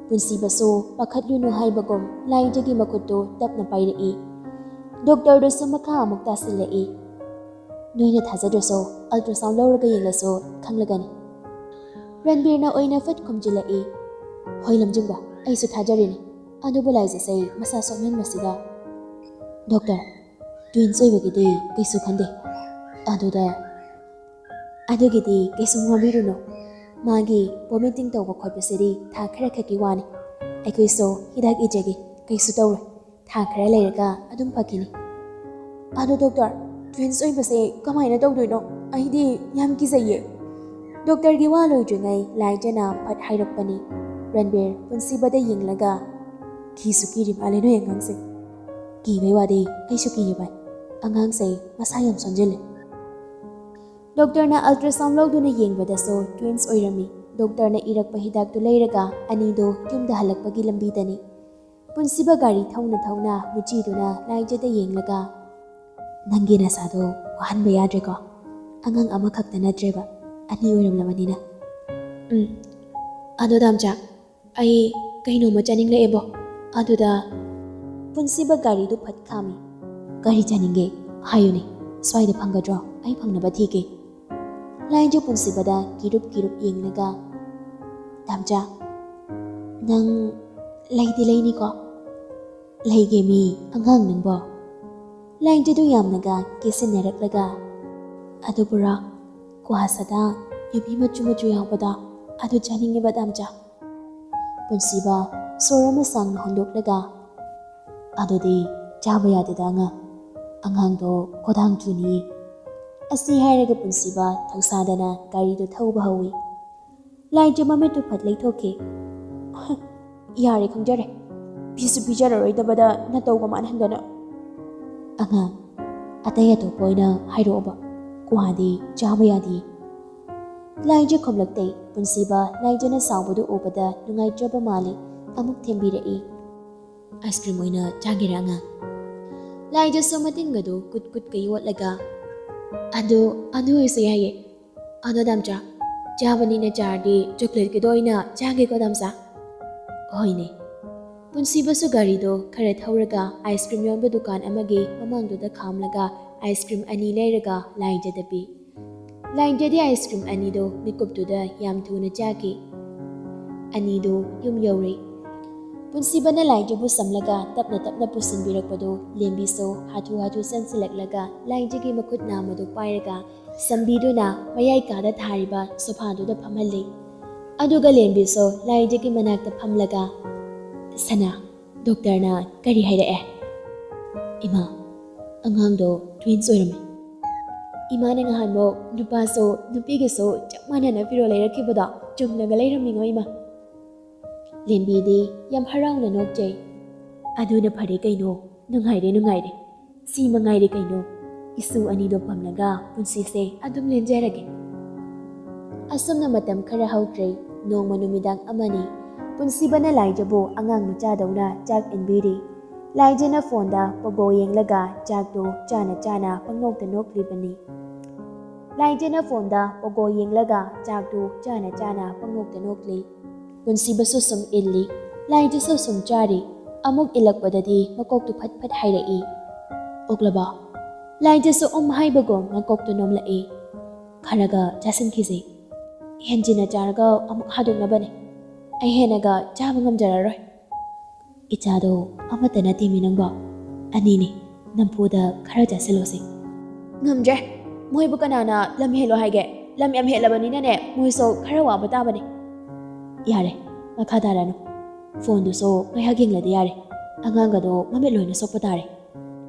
ꯄꯨꯟꯁꯤꯕꯁꯨ ꯄꯥꯈꯠꯂꯨꯅꯨ ꯍꯥꯏꯕꯒꯨꯝ ꯂꯥꯏꯖꯒꯤ ꯃꯈꯨꯠꯇꯨ ꯇꯞꯅ ꯄꯥꯏꯔꯛꯏ꯫ ꯗꯣꯛꯇꯔꯗꯨꯁꯨ ꯃꯈꯥ ꯑꯃꯨꯛ ꯇꯥꯁꯤꯜꯂꯛꯏ꯫ "ꯅꯣꯏꯅ ꯊꯥꯖꯗ꯭ꯔꯁꯨ ꯑꯜꯇ꯭ꯔꯥꯁꯥꯎꯟ ꯂꯧꯔꯒ ꯌꯦꯡꯂꯁꯨ ꯈꯪꯂꯒꯅꯤ꯫" ꯔꯟꯕꯤꯔꯅ ꯑꯣꯏꯅ ꯐꯠ ꯈꯨꯝꯖꯤꯜꯂꯛꯏ꯫ "ꯍꯣꯏ ꯂꯝꯖꯤꯡꯕ, ꯑꯩꯁꯨ ꯊꯥꯖꯔꯤꯅꯤ꯫ ꯑꯗꯨꯕꯨ ꯂꯥꯏꯖꯁꯦ ꯃꯁꯥ ꯁꯣꯛꯍꯟꯕꯁꯤꯗ"꯫ "ꯗꯣꯛꯇꯔ, twins ꯑꯣꯏꯕꯒꯤꯗꯤ ꯀꯩꯁꯨ ꯈꯟꯗꯦ꯫ ꯑꯗꯨꯗ ꯑꯗꯨꯒꯤꯗꯤ ꯀꯩꯁꯨꯝ ꯋꯥꯕꯤꯔꯨꯅꯨ꯫ ꯃꯥꯒꯤ vomiting ꯇꯧꯕ ꯈꯣꯠꯄꯁꯤꯗꯤ ꯊꯥ ꯈꯔ ꯈꯛꯀꯤ ꯋꯥꯅꯤ꯫ ꯑꯩꯈꯣꯏꯁꯨ ꯍꯤꯗꯥꯛ ꯏꯖꯒꯦ, ꯀꯩꯁꯨ ꯇꯧꯔꯣꯏ꯫ ꯊꯥ ꯈꯔ ꯂꯩꯔꯒ ꯑꯗꯨꯝ ꯐꯈꯤꯅꯤ"꯫ "ꯑꯗꯣ ꯗꯣꯛꯇꯔ, twins ꯑꯣꯏꯕꯁꯦ ꯀꯃꯥꯏꯅ ꯇꯧꯗꯣꯏꯅꯣ? ꯑꯩꯗꯤ ꯌꯥꯝ ꯀꯤꯖꯩꯌꯦ"꯫ ꯗꯣꯛꯇꯔꯒꯤ ꯋꯥ ꯂꯣꯏꯗ꯭ꯔꯤꯉꯩ ꯂꯥꯏꯖꯅ ꯐꯠ ꯍꯥꯏꯔꯛꯄꯅꯤ꯫ ꯔꯟꯕꯤꯔ ꯄꯨꯟꯁꯤꯕꯗ ꯌꯦꯡꯂꯒ, "ꯀꯤꯁꯨ ꯀꯤꯔꯤ ꯃꯥꯜꯂꯦ ꯅꯣꯏ ꯑꯉꯥꯡꯁꯦ"꯫ "ꯀꯤꯕꯩ ꯋꯥꯗꯤ ꯑꯩꯁꯨ ꯀꯤꯌꯦ ꯚꯥꯏ꯫ ꯑꯉꯥꯡꯁꯦ ꯃꯁꯥ ꯌꯥꯝ ꯁꯣꯟꯖꯤꯜꯂꯦ"꯫ ꯗꯣꯛꯇꯔꯅ ultrasound ꯂꯧꯗꯨꯅ ꯌꯦꯡꯕꯗꯁꯨ twins ꯑꯣꯏꯔꯝꯃꯤ꯫ ꯗꯣꯛꯇꯔꯅ ꯏꯔꯛꯄ ꯍꯤꯗꯥꯛꯇꯨ ꯂꯩꯔꯒ ꯑꯅꯤꯗꯣ ꯌꯨꯝꯗ ꯍꯜꯂꯛꯄꯒꯤ ꯂꯝꯕꯤꯗꯅꯤ꯫ ꯄꯨꯟꯁꯤꯕ ꯒꯥꯔꯤ ꯊꯧꯅ ꯊꯧꯅ ꯃꯤꯠꯆꯤꯗꯨꯅ ꯂꯥꯏꯖꯗ ꯌꯦꯡꯂꯒ, "ꯅꯪꯒꯤ ꯅꯁꯥꯗꯣ ꯋꯥꯍꯟꯕ ꯌꯥꯗ꯭ꯔꯦꯀꯣ꯫ ꯑꯉꯥꯡ ꯑꯃꯈꯛꯇ ꯅꯠꯇ꯭ꯔꯦꯕ, ꯑꯅꯤ ꯑꯣꯏꯔꯝꯂꯕꯅꯤꯅ"꯫ "ꯎꯝ, ꯑꯗꯣ ꯗꯥꯝꯆꯥ, ꯑꯩ ꯀꯩꯅꯣꯝꯃ ꯆꯥꯅꯤꯡꯂꯛꯑꯦꯕꯣ"꯫ ꯑꯗꯨꯗ ꯄꯨꯟꯁꯤꯕ ꯒꯥꯔꯤꯗꯨ ꯐꯠ ꯈꯥꯝꯃꯤ꯫ "ꯀꯔꯤ ꯆꯥꯅꯤꯡꯒꯦ? ꯍꯥꯏꯌꯨꯅꯦ, ꯁ꯭ꯋꯥꯏꯗ ꯐꯪꯒꯗ꯭ꯔꯣ? ꯑꯩ ꯐꯪꯅꯕ ꯊꯤꯒꯦ"꯫ ꯂꯥꯏꯖ ꯄꯨꯟꯁꯤꯕꯗ ꯀꯤꯔꯨꯞ ꯀꯤꯔꯨꯞ ꯌꯦꯡꯂꯒ, "ꯗꯥꯝꯆꯥ, ꯅꯪ ꯂꯩꯗꯤ ꯂꯩꯅꯤꯀꯣ?" "ꯂꯩꯒꯦ ꯃꯤ, ꯑꯉꯥꯡ ꯅꯪꯕꯣ"꯫ ꯂꯥꯏꯖꯗꯨ ꯌꯥꯝꯅꯒ ꯀꯦꯁꯤꯟꯅꯔꯛꯂꯒ, "ꯑꯗꯨꯕꯨꯔꯣ, ꯀ꯭ꯋꯥ ꯁꯥꯗꯥ, ꯌꯨꯕꯤ ꯃꯆꯨ ꯃꯆꯨ ꯌꯥꯎꯕꯗꯣ, ꯑꯗꯨ ꯆꯥꯅꯤꯡꯉꯦꯕ ꯗꯥꯝꯆꯥ"꯫ ꯄꯨꯟꯁꯤꯕ ꯁꯣꯔ ꯑꯃ ꯁꯥꯡꯅ ꯍꯣꯟꯗꯣꯛꯂꯒ, "ꯑꯗꯨꯗꯤ ꯆꯥꯕ ꯌꯥꯗꯦꯗ ꯑꯉꯥꯡ, ꯑꯉꯥꯡꯗꯣ ꯈꯣꯗꯥꯡ ꯆꯨꯅꯤꯌꯦ"꯫ ꯑꯁꯤ ꯍꯥꯏꯔꯒ ꯄꯨꯟꯁꯤꯕ ꯊꯧꯁꯥꯗꯅ ꯒꯥꯔꯤꯗꯨ ꯊꯧꯕ ꯍꯧꯏ꯫ ꯂꯥꯏꯖ ꯃꯃꯤꯠꯇꯨ ꯐꯠ ꯂꯩꯊꯣꯛꯈꯤ꯫ "ꯌꯥꯔꯦ, ꯈꯪꯖꯔꯦ꯫ ꯄꯤꯁꯨ ꯄꯤꯖꯔꯔꯣꯏꯗꯕꯗ ꯅꯇꯧꯒ ꯃꯥꯟꯍꯟꯗꯅ"꯫ "ꯑꯉꯥꯡ, ꯑꯇꯩ ꯑꯇꯣꯞꯄ ꯑꯣꯏꯅ ꯍꯥꯏꯔꯛꯑꯣꯕ꯫ ꯀ꯭ꯋꯥꯗꯤ ꯆꯥꯕ ꯌꯥꯗꯦ"꯫ ꯂꯥꯏꯖ ꯈꯨꯝꯂꯛꯇꯦ꯫ ꯄꯨꯟꯁꯤꯕ ꯂꯥꯏꯖꯅ ꯁꯥꯎꯕꯗꯨ ꯎꯕꯗ ꯅꯨꯡꯉꯥꯏꯇ꯭ꯔꯕ ꯃꯥꯜꯂꯤ꯫ ꯑꯃꯨꯛ ꯊꯦꯝꯕꯤꯔꯛꯏ꯫ "ꯑꯥꯏꯁ ꯀ꯭ꯔꯤꯝ ꯑꯣꯏꯅ ꯆꯥꯒꯦꯔꯥ ꯑꯉꯥꯡ?" ꯂꯥꯏꯖꯁꯨ ꯃꯇꯤꯟꯒꯗꯨ ꯀꯨꯠ ꯀꯨꯠꯀ ꯌꯣꯠꯂꯒ, "ꯑꯗꯨ, ꯑꯗꯨ ꯑꯣꯏꯔꯁꯨ ꯌꯥꯏꯌꯦ꯫ ꯑꯗꯣ ꯗꯥꯝꯆꯥ, ꯆꯥꯕꯅꯤꯅ ꯆꯥꯔꯗꯤ ꯆꯣꯀ꯭ꯂꯦꯠꯀꯤꯗꯣ ꯑꯣꯏꯅ ꯆꯥꯒꯦꯀꯣ ꯗꯥꯝꯆꯥ?" "ꯍꯣꯏꯅꯦ"꯫ ꯄꯨꯟꯁꯤꯕꯁꯨ ꯒꯥꯔꯤꯗꯣ ꯈꯔ ꯊꯧꯔꯒ ꯑꯥꯏꯁ ꯀ꯭ꯔꯤꯝ ꯌꯣꯟꯕ ꯗꯨꯀꯥꯟ ꯑꯃꯒꯤ ꯃꯃꯥꯡꯗꯨꯗ ꯈꯥꯝꯂꯒ ꯑꯥꯏꯁ ꯀ꯭ꯔꯤꯝ ꯑꯅꯤ ꯂꯩꯔꯒ ꯂꯥꯏꯖꯗ ꯄꯤ꯫ ꯂꯥꯏꯖꯗꯤ ꯑꯥꯏꯁ ꯀ꯭ꯔꯤꯝ ꯑꯅꯤꯗꯣ ꯃꯤꯀꯨꯞꯇꯨꯗ ꯌꯥꯝ ꯊꯨꯅ ꯆꯥꯈꯤ꯫ ꯑꯅꯤꯗꯣ ꯌꯨꯝ ꯌꯧꯔꯦ꯫ ꯄꯨꯟꯁꯤꯕꯅ ꯂꯥꯏꯖꯕꯨ ꯁꯝꯂꯒ ꯇꯞꯅ ꯇꯞꯅ ꯄꯨꯁꯤꯟꯕꯤꯔꯛꯄꯗꯣ ꯂꯦꯝꯕꯤꯁꯨ ꯍꯥꯊꯨ ꯍꯥꯊꯨ ꯆꯪꯁꯤꯜꯂꯛꯂꯒ ꯂꯥꯏꯖꯒꯤ ꯃꯈꯨꯠ ꯅꯥꯝꯃꯗꯨ ꯄꯥꯏꯔꯒ ꯁꯝꯕꯤꯗꯨꯅ ꯃꯌꯥꯏ ꯀꯥꯗ ꯊꯥꯔꯤꯕ ꯁꯣꯐꯥꯗꯨꯗ ꯐꯝꯍꯜꯂꯤ꯫ ꯑꯗꯨꯒ ꯂꯦꯝꯕꯤꯁꯨ ꯂꯥꯏꯖꯒꯤ ꯃꯅꯥꯛꯇ ꯐꯝꯂꯒ, "ꯁꯅꯥ, ꯗꯣꯛꯇꯔꯅ ꯀꯔꯤ ꯍꯥꯏꯔꯛꯑꯦ?" "ꯏꯃꯥ, ꯑꯉꯥꯡꯗꯣ ꯇ꯭ꯋꯤꯟꯁ ꯑꯣꯏꯔꯝꯃꯤ꯫ ꯏꯃꯥꯅ ꯉꯍꯥꯟꯃꯨꯛ ꯅꯨꯄꯥꯁꯨ ꯅꯨꯄꯤꯒꯤꯁꯨ ꯆꯞ ꯃꯥꯟꯅꯅ ꯐꯤꯔꯣꯜ ꯂꯩꯔꯛꯈꯤꯕꯗꯣ ꯆꯨꯝꯅꯒ ꯂꯩꯔꯝꯃꯤꯉꯣ ꯏꯃꯥ꯫" ꯂꯦꯝꯕꯤꯗꯤ ꯌꯥꯝ ꯍꯔꯥꯎꯅ ꯅꯣꯛꯆꯩ꯫ "ꯑꯗꯨꯅ ꯐꯔꯦ ꯀꯩꯅꯣ, ꯅꯨꯡꯉꯥꯏꯔꯦ ꯅꯨꯡꯉꯥꯏꯔꯦ꯫ ꯁꯤ ꯃꯉꯥꯏꯔꯦ ꯀꯩꯅꯣ, ꯏꯁꯨ ꯑꯅꯤꯗꯣ ꯄꯝꯂꯒ ꯄꯨꯟꯁꯤꯁꯦ ꯑꯗꯨꯝ ꯂꯦꯟꯖꯔꯒꯦ꯫" ꯑꯁꯨꯝꯅ ꯃꯇꯝ ꯈꯔ ꯍꯧꯈ꯭ꯔꯦ꯫ ꯅꯣꯡꯃ ꯅꯨꯃꯤꯗꯥꯡ ꯑꯃꯅꯤ꯫ ꯄꯨꯟꯁꯤꯕꯅ ꯂꯥꯏꯖꯕꯨ ꯑꯉꯥꯡ ꯃꯆꯥꯗꯧꯅ ꯆꯥꯛ ꯏꯟꯕꯤꯔꯤ꯫ ꯂꯥꯏꯖꯅ ꯐꯣꯟꯗ ꯄꯣꯒꯣ ꯌꯦꯡꯂꯒ ꯆꯥꯛꯇꯨ ꯆꯥꯅ ꯆꯥꯅ ꯄꯪꯅꯣꯛꯇ ꯅꯣꯛꯂꯤꯕꯅꯤ꯫ ꯂꯥꯏꯖꯅ ꯐꯣꯟꯗ ꯄꯣꯒꯣ ꯌꯦꯡꯂꯒ ꯆꯥꯛꯇꯨ ꯆꯥꯅ ꯆꯥꯅ ꯄꯪꯅꯣꯛꯇ ꯅꯣꯛꯂꯤ꯫ ꯄꯨꯟꯁꯤꯕꯁꯨ ꯁꯨꯝ ꯏꯜꯂꯤ꯫ ꯂꯥꯏꯖꯁꯨ ꯁꯨꯝ ꯆꯥꯔꯤ꯫ ꯑꯃꯨꯛ ꯏꯜꯂꯛꯄꯗꯗꯤ ꯃꯀꯣꯛꯇꯨ ꯐꯠ ꯐꯠ ꯍꯥꯏꯔꯛꯏ꯫ "ꯑꯣꯛꯂꯕ?" ꯂꯥꯏꯖꯁꯨ ꯎꯝ ꯍꯥꯏꯕꯒꯨꯝ ꯃꯀꯣꯛꯇꯨ ꯅꯣꯝꯂꯛꯏ꯫ "ꯈꯔꯒ ꯆꯥꯁꯤꯟꯈꯤꯁꯤ꯫ ꯍꯦꯟꯖꯤꯟꯅ ꯆꯥꯔꯒ ꯑꯃꯨꯛ ꯍꯥꯗꯣꯛꯅꯕꯅꯤ꯫ ꯑꯩ ꯍꯦꯟꯅꯒ ꯆꯥꯕ ꯉꯝꯖꯔꯔꯣꯏ꯫" "ꯏꯆꯥꯗꯣ ꯑꯃꯠꯇ ꯅꯠꯇꯦꯃꯤ ꯅꯪꯕꯣ, ꯑꯅꯤꯅꯤ꯫ ꯅꯝꯐꯨꯗ ꯈꯔ ꯆꯥꯁꯤꯜꯂꯣꯁꯦ꯫" "ꯉꯝꯗ꯭ꯔꯦ꯫ ꯃꯣꯏꯕꯨ ꯀꯅꯥꯅ ꯂꯝ ꯍꯦꯜꯂꯣ ꯍꯥꯏꯒꯦ? ꯂꯝ ꯌꯥꯝ ꯍꯦꯜꯂꯕꯅꯤꯅꯅꯦ, ꯃꯣꯏꯁꯨ ꯈꯔ ꯋꯥꯕ ꯇꯥꯕꯅꯤ꯫" "ꯌꯥꯔꯦ, ꯃꯈꯥ ꯇꯥꯔꯅꯨ꯫ ꯐꯣꯟꯗꯨꯁꯨ ꯉꯥꯏꯍꯥꯛ ꯌꯦꯡꯂꯗꯤ ꯌꯥꯔꯦ꯫ ꯑꯉꯥꯡꯒꯗꯣ ꯃꯃꯤꯠ ꯂꯣꯏꯅ ꯁꯣꯛꯄ ꯇꯥꯔꯦ꯫"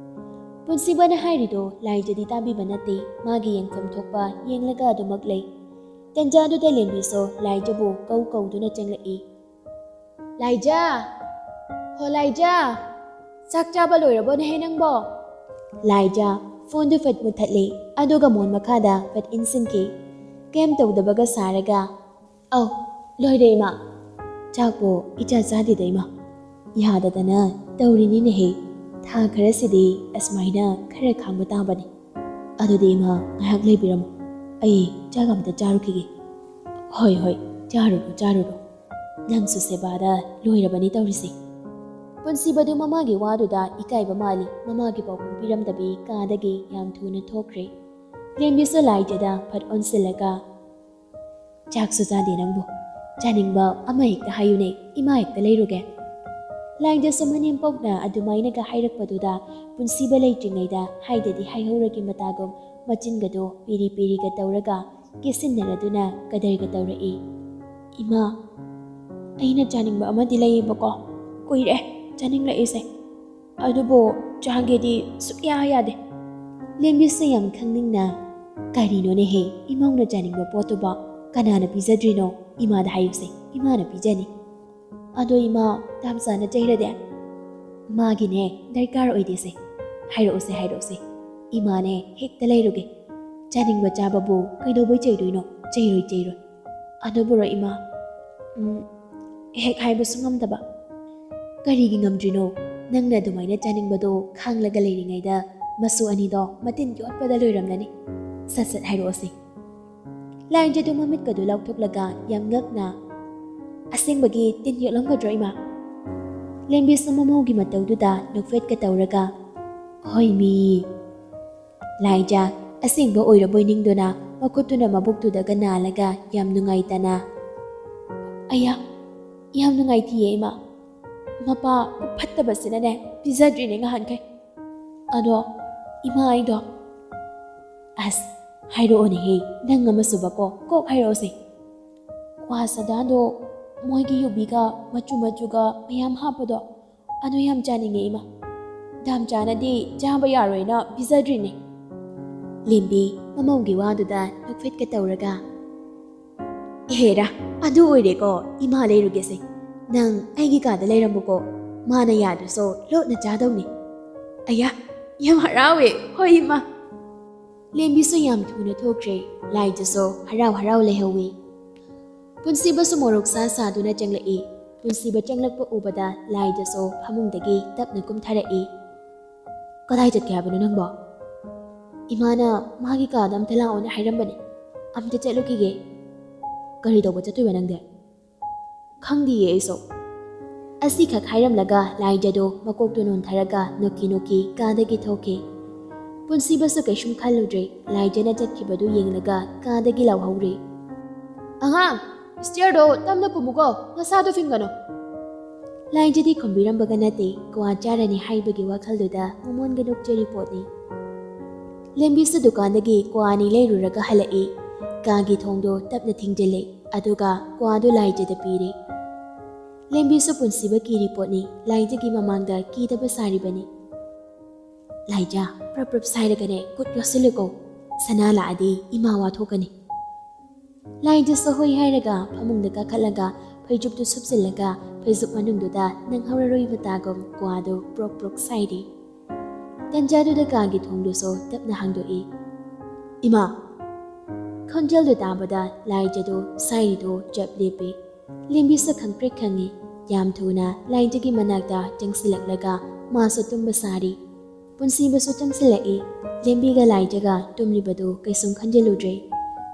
ꯄꯨꯟꯁꯤꯕꯅ ꯍꯥꯏꯔꯤꯗꯣ ꯂꯥꯏꯖꯗꯤ ꯇꯥꯕꯤꯕ ꯅꯠꯇꯦ꯫ ꯃꯥꯒꯤ ꯌꯦꯡꯐꯝ ꯊꯣꯛꯄ ꯌꯦꯡꯂꯒ ꯑꯗꯨꯃꯛ ꯂꯩ꯫ ꯇꯟꯖꯥꯗꯨꯗ ꯂꯦꯝꯕꯤꯁꯨ ꯂꯥꯏꯖꯕꯨ ꯀꯧ ꯀꯧꯗꯨꯅ ꯆꯪꯂꯛꯏ꯫ "ꯂꯥꯏꯖꯥ! ꯍꯣ ꯂꯥꯏꯖꯥ! ꯆꯥꯛ ꯆꯥꯕ ꯂꯣꯏꯔꯕꯣꯅꯦꯍꯦ ꯅꯪꯕꯣ?" ꯂꯥꯏꯖꯥ ꯐꯣꯟꯗꯨ ꯐꯠ ꯃꯨꯠꯊꯠꯂꯦ, ꯑꯗꯨꯒ ꯃꯣꯟ ꯃꯈꯥꯗ ꯐꯠ ꯏꯟꯁꯤꯟꯈꯤ꯫ ꯀꯩꯝ ꯇꯧꯗꯕꯒ ꯁꯥꯔꯒ, "ꯑꯧ, ꯂꯣꯏꯔꯦ ꯏꯃꯥ꯫ ꯆꯥꯛꯄꯨ ꯏꯆꯥ ꯆꯥꯗꯦꯗ ꯏꯃꯥ꯫ ꯌꯥꯗꯗꯅ ꯇꯧꯔꯤꯅꯤꯅꯦꯍꯦ꯫ ꯊꯥ ꯈꯔꯁꯤꯗꯤ ꯑꯁꯨꯃꯥꯏꯅ ꯈꯔ ꯈꯥꯡꯕ ꯇꯥꯕꯅꯤ꯫ ꯑꯗꯨꯗꯤ ꯏꯃꯥ, ꯉꯥꯏꯍꯥꯛ ꯂꯩꯕꯤꯔꯝꯃꯨ꯫ ꯑꯩ ꯆꯥꯛ ꯑꯝꯇ ꯆꯥꯔꯨꯈꯤꯒꯦ꯫" "ꯍꯣꯏ, ꯍꯣꯏ, ꯆꯥꯔꯨꯔꯣ, ꯆꯥꯔꯨꯔꯣ꯫ ꯅꯪꯁꯨ ꯁꯦꯕꯥꯗ ꯂꯣꯏꯔꯕꯅꯤ ꯇꯧꯔꯤꯁꯦ꯫" ꯄꯨꯟꯁꯤꯕꯗꯨ ꯃꯃꯥꯒꯤ ꯋꯥꯗꯨꯗ ꯏꯀꯥꯏꯕ ꯃꯥꯜꯂꯤ꯫ ꯃꯃꯥꯒꯤ ꯄꯥꯎꯈꯨꯝ ꯄꯤꯔꯝꯗꯕꯤ ꯀꯥꯗꯒꯤ ꯌꯥꯝ ꯊꯨꯅ ꯊꯣꯛꯈ꯭ꯔꯦ꯫ ꯂꯦꯝꯕꯤꯁꯨ ꯂꯥꯏꯖꯗ ꯐꯠ ꯑꯣꯟꯁꯤꯜꯂꯒ, "ꯆꯥꯛꯁꯨ ꯆꯥꯗꯦ ꯅꯪꯕꯨ꯫ ꯆꯥꯅꯤꯡꯕ ꯑꯃ ꯍꯦꯛꯇ ꯍꯥꯏꯌꯨꯅꯦ, ꯏꯃꯥ ꯍꯦꯛꯇ ꯂꯩꯔꯨꯒꯦ꯫" ꯂꯥꯏꯖꯁꯨ ꯃꯅꯦꯝꯄꯣꯛꯅ ꯑꯗꯨꯃꯥꯏꯅꯒ ꯍꯥꯏꯔꯛꯄꯗꯨꯗ ꯄꯨꯟꯁꯤꯕ ꯂꯩꯇ꯭ꯔꯤꯉꯩꯗ ꯍꯥꯏꯗꯗꯤ ꯍꯥꯏꯍꯧꯔꯒꯦ ꯃꯇꯥꯒꯨꯝ ꯃꯆꯤꯟꯒꯗꯣ ꯄꯤꯔꯤ ꯄꯤꯔꯤꯒ ꯇꯧꯔꯒ ꯀꯦꯁꯤꯟꯅꯔꯗꯨꯅ ꯀꯗꯔꯒ ꯇꯧꯔꯛꯏ꯫ "ꯏꯃꯥ, ꯑꯩꯅ ꯆꯥꯅꯤꯡꯕ ꯑꯃꯗꯤ ꯂꯩꯌꯦꯕꯀꯣ, ꯀꯨꯏꯔꯦ ꯆꯥꯅꯤꯡꯂꯛꯏꯁꯦ, ꯑꯗꯨꯕꯨ ꯆꯥꯒꯦꯗꯤ ꯁꯨꯛꯌꯥ ꯌꯥꯗꯦ꯫" ꯂꯦꯝꯕꯤꯁꯨ ꯌꯥꯝ ꯈꯪꯅꯤꯡꯅ, "ꯀꯔꯤꯅꯣꯅꯦꯍꯦ, ꯏꯃꯧꯅ ꯆꯥꯅꯤꯡꯕ ꯄꯣꯠꯇꯨꯕꯣ ꯀꯅꯥꯅ ꯄꯤꯖꯗ꯭ꯔꯤꯅꯣ? ꯏꯃꯥꯗ ꯍꯥꯏꯌꯨꯁꯦ, ꯏꯃꯥꯅ ꯄꯤꯖꯅꯤ꯫" "ꯑꯗꯣ ꯏꯃꯥ, ꯇꯥꯝꯆꯥꯅ ꯆꯩꯔꯗꯤ?" "ꯃꯥꯒꯤꯅꯦ ꯗꯔꯀꯥꯔ ꯑꯣꯏꯗꯦꯁꯦ꯫ ꯍꯥꯏꯔꯛꯎꯁꯦ, ꯍꯥꯏꯔꯛꯎꯁꯦ, ꯏꯃꯥꯅꯦ ꯍꯦꯛꯇ ꯂꯩꯔꯨꯒꯦ꯫ ꯆꯥꯅꯤꯡꯕ ꯆꯥꯕꯕꯨ ꯀꯩꯗꯧꯕꯩ ꯆꯩꯗꯣꯏꯅꯣ? ꯆꯩꯔꯣꯏ, ꯆꯩꯔꯣꯏ꯫ ꯑꯗꯨꯕꯨꯔꯣ ꯏꯃꯥ, ꯎꯝ, ꯍꯦꯛ ꯍꯥꯏꯕꯁꯨ ꯉꯝꯗꯕ꯫" "ꯀꯔꯤꯒꯤ ꯉꯝꯗ꯭ꯔꯤꯅꯣ? ꯅꯪꯅ ꯑꯗꯨꯃꯥꯏꯅ ꯆꯥꯅꯤꯡꯕꯗꯣ ꯈꯥꯡꯂꯒ ꯂꯩꯔꯤꯉꯩꯗ ꯃꯁꯨ ꯑꯅꯤꯗꯣ ꯃꯇꯤꯟ ꯌꯣꯠꯄꯗ ꯂꯣꯏꯔꯝꯂꯅꯤ꯫ ꯁꯠ ꯁꯠ ꯍꯥꯏꯔꯛꯑꯣꯁꯦ꯫" ꯂꯥꯏꯖꯗꯨ ꯃꯃꯤꯠꯀꯗꯨ ꯂꯥꯎꯊꯣꯛꯂꯒ ꯌꯥꯝ ꯉꯛꯅ, "ꯑꯁꯦꯡꯕꯒꯤ ꯇꯤꯟ ꯌꯣꯠꯂꯝꯒꯗ꯭ꯔꯣ ꯏꯃꯥ?" ꯂꯦꯝꯕꯤꯁꯨ ꯃꯃꯧꯒꯤ ꯃꯇꯧꯗꯨꯗ ꯅꯣꯛꯐꯦꯠꯀ ꯇꯧꯔꯒ, "ꯍꯣꯏ ꯃꯤ꯫" ꯂꯥꯏꯖ ꯑꯁꯦꯡꯕ ꯑꯣꯏꯔꯕꯣꯏ ꯅꯤꯡꯗꯨꯅ ꯃꯈꯨꯠꯇꯨꯅ ꯃꯕꯨꯛꯇꯨꯗꯒ ꯅꯥꯜꯂꯒ ꯌꯥꯝ ꯅꯨꯡꯉꯥꯏꯇꯅ, "ꯑꯌꯥ, ꯌꯥꯝ ꯅꯨꯡꯉꯥꯏꯇꯤꯌꯦ ꯏꯃꯥ꯫ ꯃꯄꯥ ꯐꯠꯇꯕꯁꯤꯅꯅꯦ ꯄꯤꯖꯗ꯭ꯔꯤꯅꯦ ꯉꯍꯥꯟꯈꯩ꯫ ꯑꯗꯣ ꯏꯃꯥ ꯑꯩꯗꯣ, ꯑꯁ, ꯍꯥꯏꯔꯛꯑꯣꯅꯦꯍꯦ, ꯅꯪ ꯑꯃꯁꯨꯕꯀꯣ, ꯀꯣꯛ ꯍꯥꯏꯔꯛꯑꯣꯁꯦ꯫ ꯀ꯭ꯋꯥ ꯁꯗꯥꯗꯣ, ꯃꯣꯏꯒꯤ ꯌꯨꯕꯤꯒ ꯃꯆꯨ ꯃꯆꯨꯒ ꯃꯌꯥꯝ ꯍꯥꯞꯄꯗꯣ, ꯑꯗꯨ ꯌꯥꯝ ꯆꯥꯅꯤꯡꯉꯦ ꯏꯃꯥ꯫ ꯗꯥꯝꯆꯥꯅꯗꯤ ꯆꯥꯕ ꯌꯥꯔꯣꯏꯅ ꯄꯤꯖꯗ꯭ꯔꯤꯅꯦ꯫" ꯂꯦꯝꯕꯤ ꯃꯃꯧꯒꯤ ꯋꯥꯗꯨꯗ ꯅꯣꯛꯐꯦꯠꯀ ꯇꯧꯔꯒ, "ꯑꯦꯍꯦꯔꯥ, ꯑꯗꯨ ꯑꯣꯏꯔꯦꯀꯣ, ꯏꯃꯥ ꯂꯩꯔꯨꯒꯦꯁꯦ꯫ ꯅꯪ ꯑꯩꯒꯤ ꯀꯥꯗ ꯂꯩꯔꯝꯃꯨꯀꯣ, ꯃꯥꯅ ꯌꯥꯗ꯭ꯔꯁꯨ ꯂꯣꯠꯅ ꯆꯥꯗꯧꯅꯤ꯫" "ꯑꯌꯥ, ꯌꯥꯝ ꯍꯔꯥꯎꯋꯦ, ꯍꯣꯏ ꯏꯃꯥ꯫" ꯂꯦꯝꯕꯤꯁꯨ ꯌꯥꯝ ꯊꯨꯅ ꯊꯣꯛꯈ꯭ꯔꯦ꯫ ꯂꯥꯏꯖꯁꯨ ꯍꯔꯥꯎ ꯍꯔꯥꯎ ꯂꯩꯍꯧꯋꯤ꯫ ꯄꯨꯟꯁꯤꯕꯁꯨ ꯃꯣꯔꯣꯛ ꯁꯥ ꯁꯥꯗꯨꯅ ꯆꯪꯂꯛꯏ꯫ ꯄꯨꯟꯁꯤꯕ ꯆꯪꯂꯛꯄ ꯎꯕꯗ ꯂꯥꯏꯖꯁꯨ ꯐꯃꯨꯡꯗꯒꯤ ꯇꯞꯅ ꯀꯨꯝꯊꯔꯛꯏ꯫ "ꯀꯗꯥꯏ ꯆꯠꯀꯦ ꯍꯥꯏꯕꯅꯣ ꯅꯪꯕꯣ?" "ꯏꯃꯥꯅ ꯃꯥꯒꯤ ꯀꯥꯗ ꯑꯝꯇ ꯂꯥꯛꯑꯣꯅ ꯍꯥꯏꯔꯝꯕꯅꯦ꯫ ꯑꯝꯇ ꯆꯠꯂꯨꯈꯤꯒꯦ꯫" "ꯀꯔꯤ ꯇꯧꯕ ꯆꯠꯇꯣꯏꯕ ꯅꯪꯗꯤ?" "ꯈꯪꯗꯤꯌꯦ ꯑꯩꯁꯨ꯫" ꯑꯁꯤꯈꯛ ꯍꯥꯏꯔꯝꯂꯒ ꯂꯥꯏꯖꯗꯨ ꯃꯀꯣꯛꯇꯨ ꯅꯣꯟꯊꯔꯒ ꯅꯣꯛꯀꯤ ꯅꯣꯛꯀꯤ ꯀꯥꯗꯒꯤ ꯊꯣꯛꯈꯤ꯫ ꯄꯨꯟꯁꯤꯕꯁꯨ ꯀꯩꯁꯨꯝ ꯈꯜꯂꯨꯗ꯭ꯔꯦ꯫ ꯂꯥꯏꯖꯅ ꯆꯠꯈꯤꯕꯗꯨ ꯌꯦꯡꯂꯒ ꯀꯥꯗꯒꯤ ꯂꯥꯎꯍꯧꯔꯦ, "ꯑꯉꯥꯡ, ꯁ꯭ꯇꯤꯌꯔꯗꯣ ꯇꯞꯅ ꯀꯨꯝꯃꯨꯀꯣ, ꯅꯁꯥꯗꯣ ꯐꯤꯡꯒꯅꯨ"꯫ ꯂꯥꯏꯖꯗꯤ ꯈꯨꯝꯕꯤꯔꯝꯕꯒ ꯅꯠꯇꯦ, ꯀ꯭ꯋꯥ ꯆꯥꯔꯅꯤ ꯍꯥꯏꯕꯒꯤ ꯋꯥꯈꯜꯗꯨꯗ ꯃꯃꯣꯟꯒ ꯅꯣꯛꯆꯔꯤ ꯄꯣꯠꯅꯤ꯫ ꯂꯦꯝꯕꯤꯁꯨ ꯗꯨꯀꯥꯟꯗꯒꯤ ꯀ꯭ꯋꯥ ꯑꯅꯤ ꯂꯩꯔꯨꯔꯒ ꯍꯜꯂꯛꯏ꯫ ꯀꯥꯒꯤ ꯊꯣꯡꯗꯣ ꯇꯞꯅ ꯊꯤꯡꯖꯤꯜꯂꯦ, ꯑꯗꯨꯒ ꯀ꯭ꯋꯥꯗꯨ ꯂꯥꯏꯖꯗ ꯄꯤꯔꯦ꯫ ꯂꯦꯝꯕꯤꯁꯨ ꯄꯨꯟꯁꯤꯕ ꯀꯤꯔꯤ ꯄꯣꯠꯅꯤ, ꯂꯥꯏꯖꯒꯤ ꯃꯃꯥꯡꯗ ꯀꯤꯗꯕ ꯁꯥꯔꯤꯕꯅꯤ꯫ "ꯂꯥꯏꯖ, ꯄ꯭ꯔꯞ ꯄ꯭ꯔꯞ ꯁꯥꯏꯔꯒꯅꯦ ꯈꯨꯠ ꯌꯣꯠꯁꯤꯜꯂꯨꯀꯣ, ꯁꯅꯥ ꯂꯥꯛꯑꯗꯤ ꯏꯃꯥ ꯋꯥ ꯊꯣꯛꯀꯅꯤ"꯫ ꯂꯥꯏꯖꯁꯨ ꯍꯣꯏ ꯍꯥꯏꯔꯒ ꯐꯃꯨꯡꯗ ꯀꯥꯈꯠꯂꯒ ꯐꯩꯖꯨꯞꯇꯨ ꯁꯨꯞꯆꯤꯜꯂꯒ ꯐꯩꯖꯨꯞ ꯃꯅꯨꯡꯗꯨꯗ ꯅꯪꯍꯧꯔꯔꯣꯏ ꯃꯇꯥꯒꯨꯝ ꯀ꯭ꯋꯥꯗꯨ ꯄ꯭ꯔꯣꯛ ꯄ꯭ꯔꯣꯛ ꯁꯥꯏꯔꯤ꯫ ꯇꯟꯖꯥꯗꯨꯗ ꯀꯥꯒꯤ ꯊꯣꯡꯗꯨꯁꯨ ꯇꯞꯅ ꯍꯥꯡꯗꯣꯛꯏ꯫ "ꯏꯃꯥ!" ꯈꯣꯟꯖꯦꯜꯗꯨ ꯇꯥꯕꯗ ꯂꯥꯏꯖꯗꯨ ꯁꯥꯏꯔꯤꯗꯨ ꯆꯞ ꯂꯦꯞꯄꯤ꯫ ꯂꯦꯝꯕꯤꯁꯨ ꯈꯪꯄ꯭ꯔꯦꯛ ꯈꯪꯉꯤ꯫ ꯌꯥꯝ ꯊꯨꯅ ꯂꯥꯏꯖꯒꯤ ꯃꯅꯥꯛꯇ ꯆꯪꯁꯤꯜꯂꯛꯂꯒ ꯃꯥꯁꯨ ꯇꯨꯝꯕ ꯁꯥꯔꯤ꯫ ꯄꯨꯟꯁꯤꯕꯁꯨ ꯆꯪꯁꯤꯜꯂꯛꯏ꯫ ꯂꯦꯝꯕꯤꯒ ꯂꯥꯏꯖꯒ ꯇꯨꯝꯂꯤꯕꯗꯨ ꯀꯩꯁꯨꯝ ꯈꯟꯖꯤꯜꯂꯨꯗ꯭ꯔꯦ꯫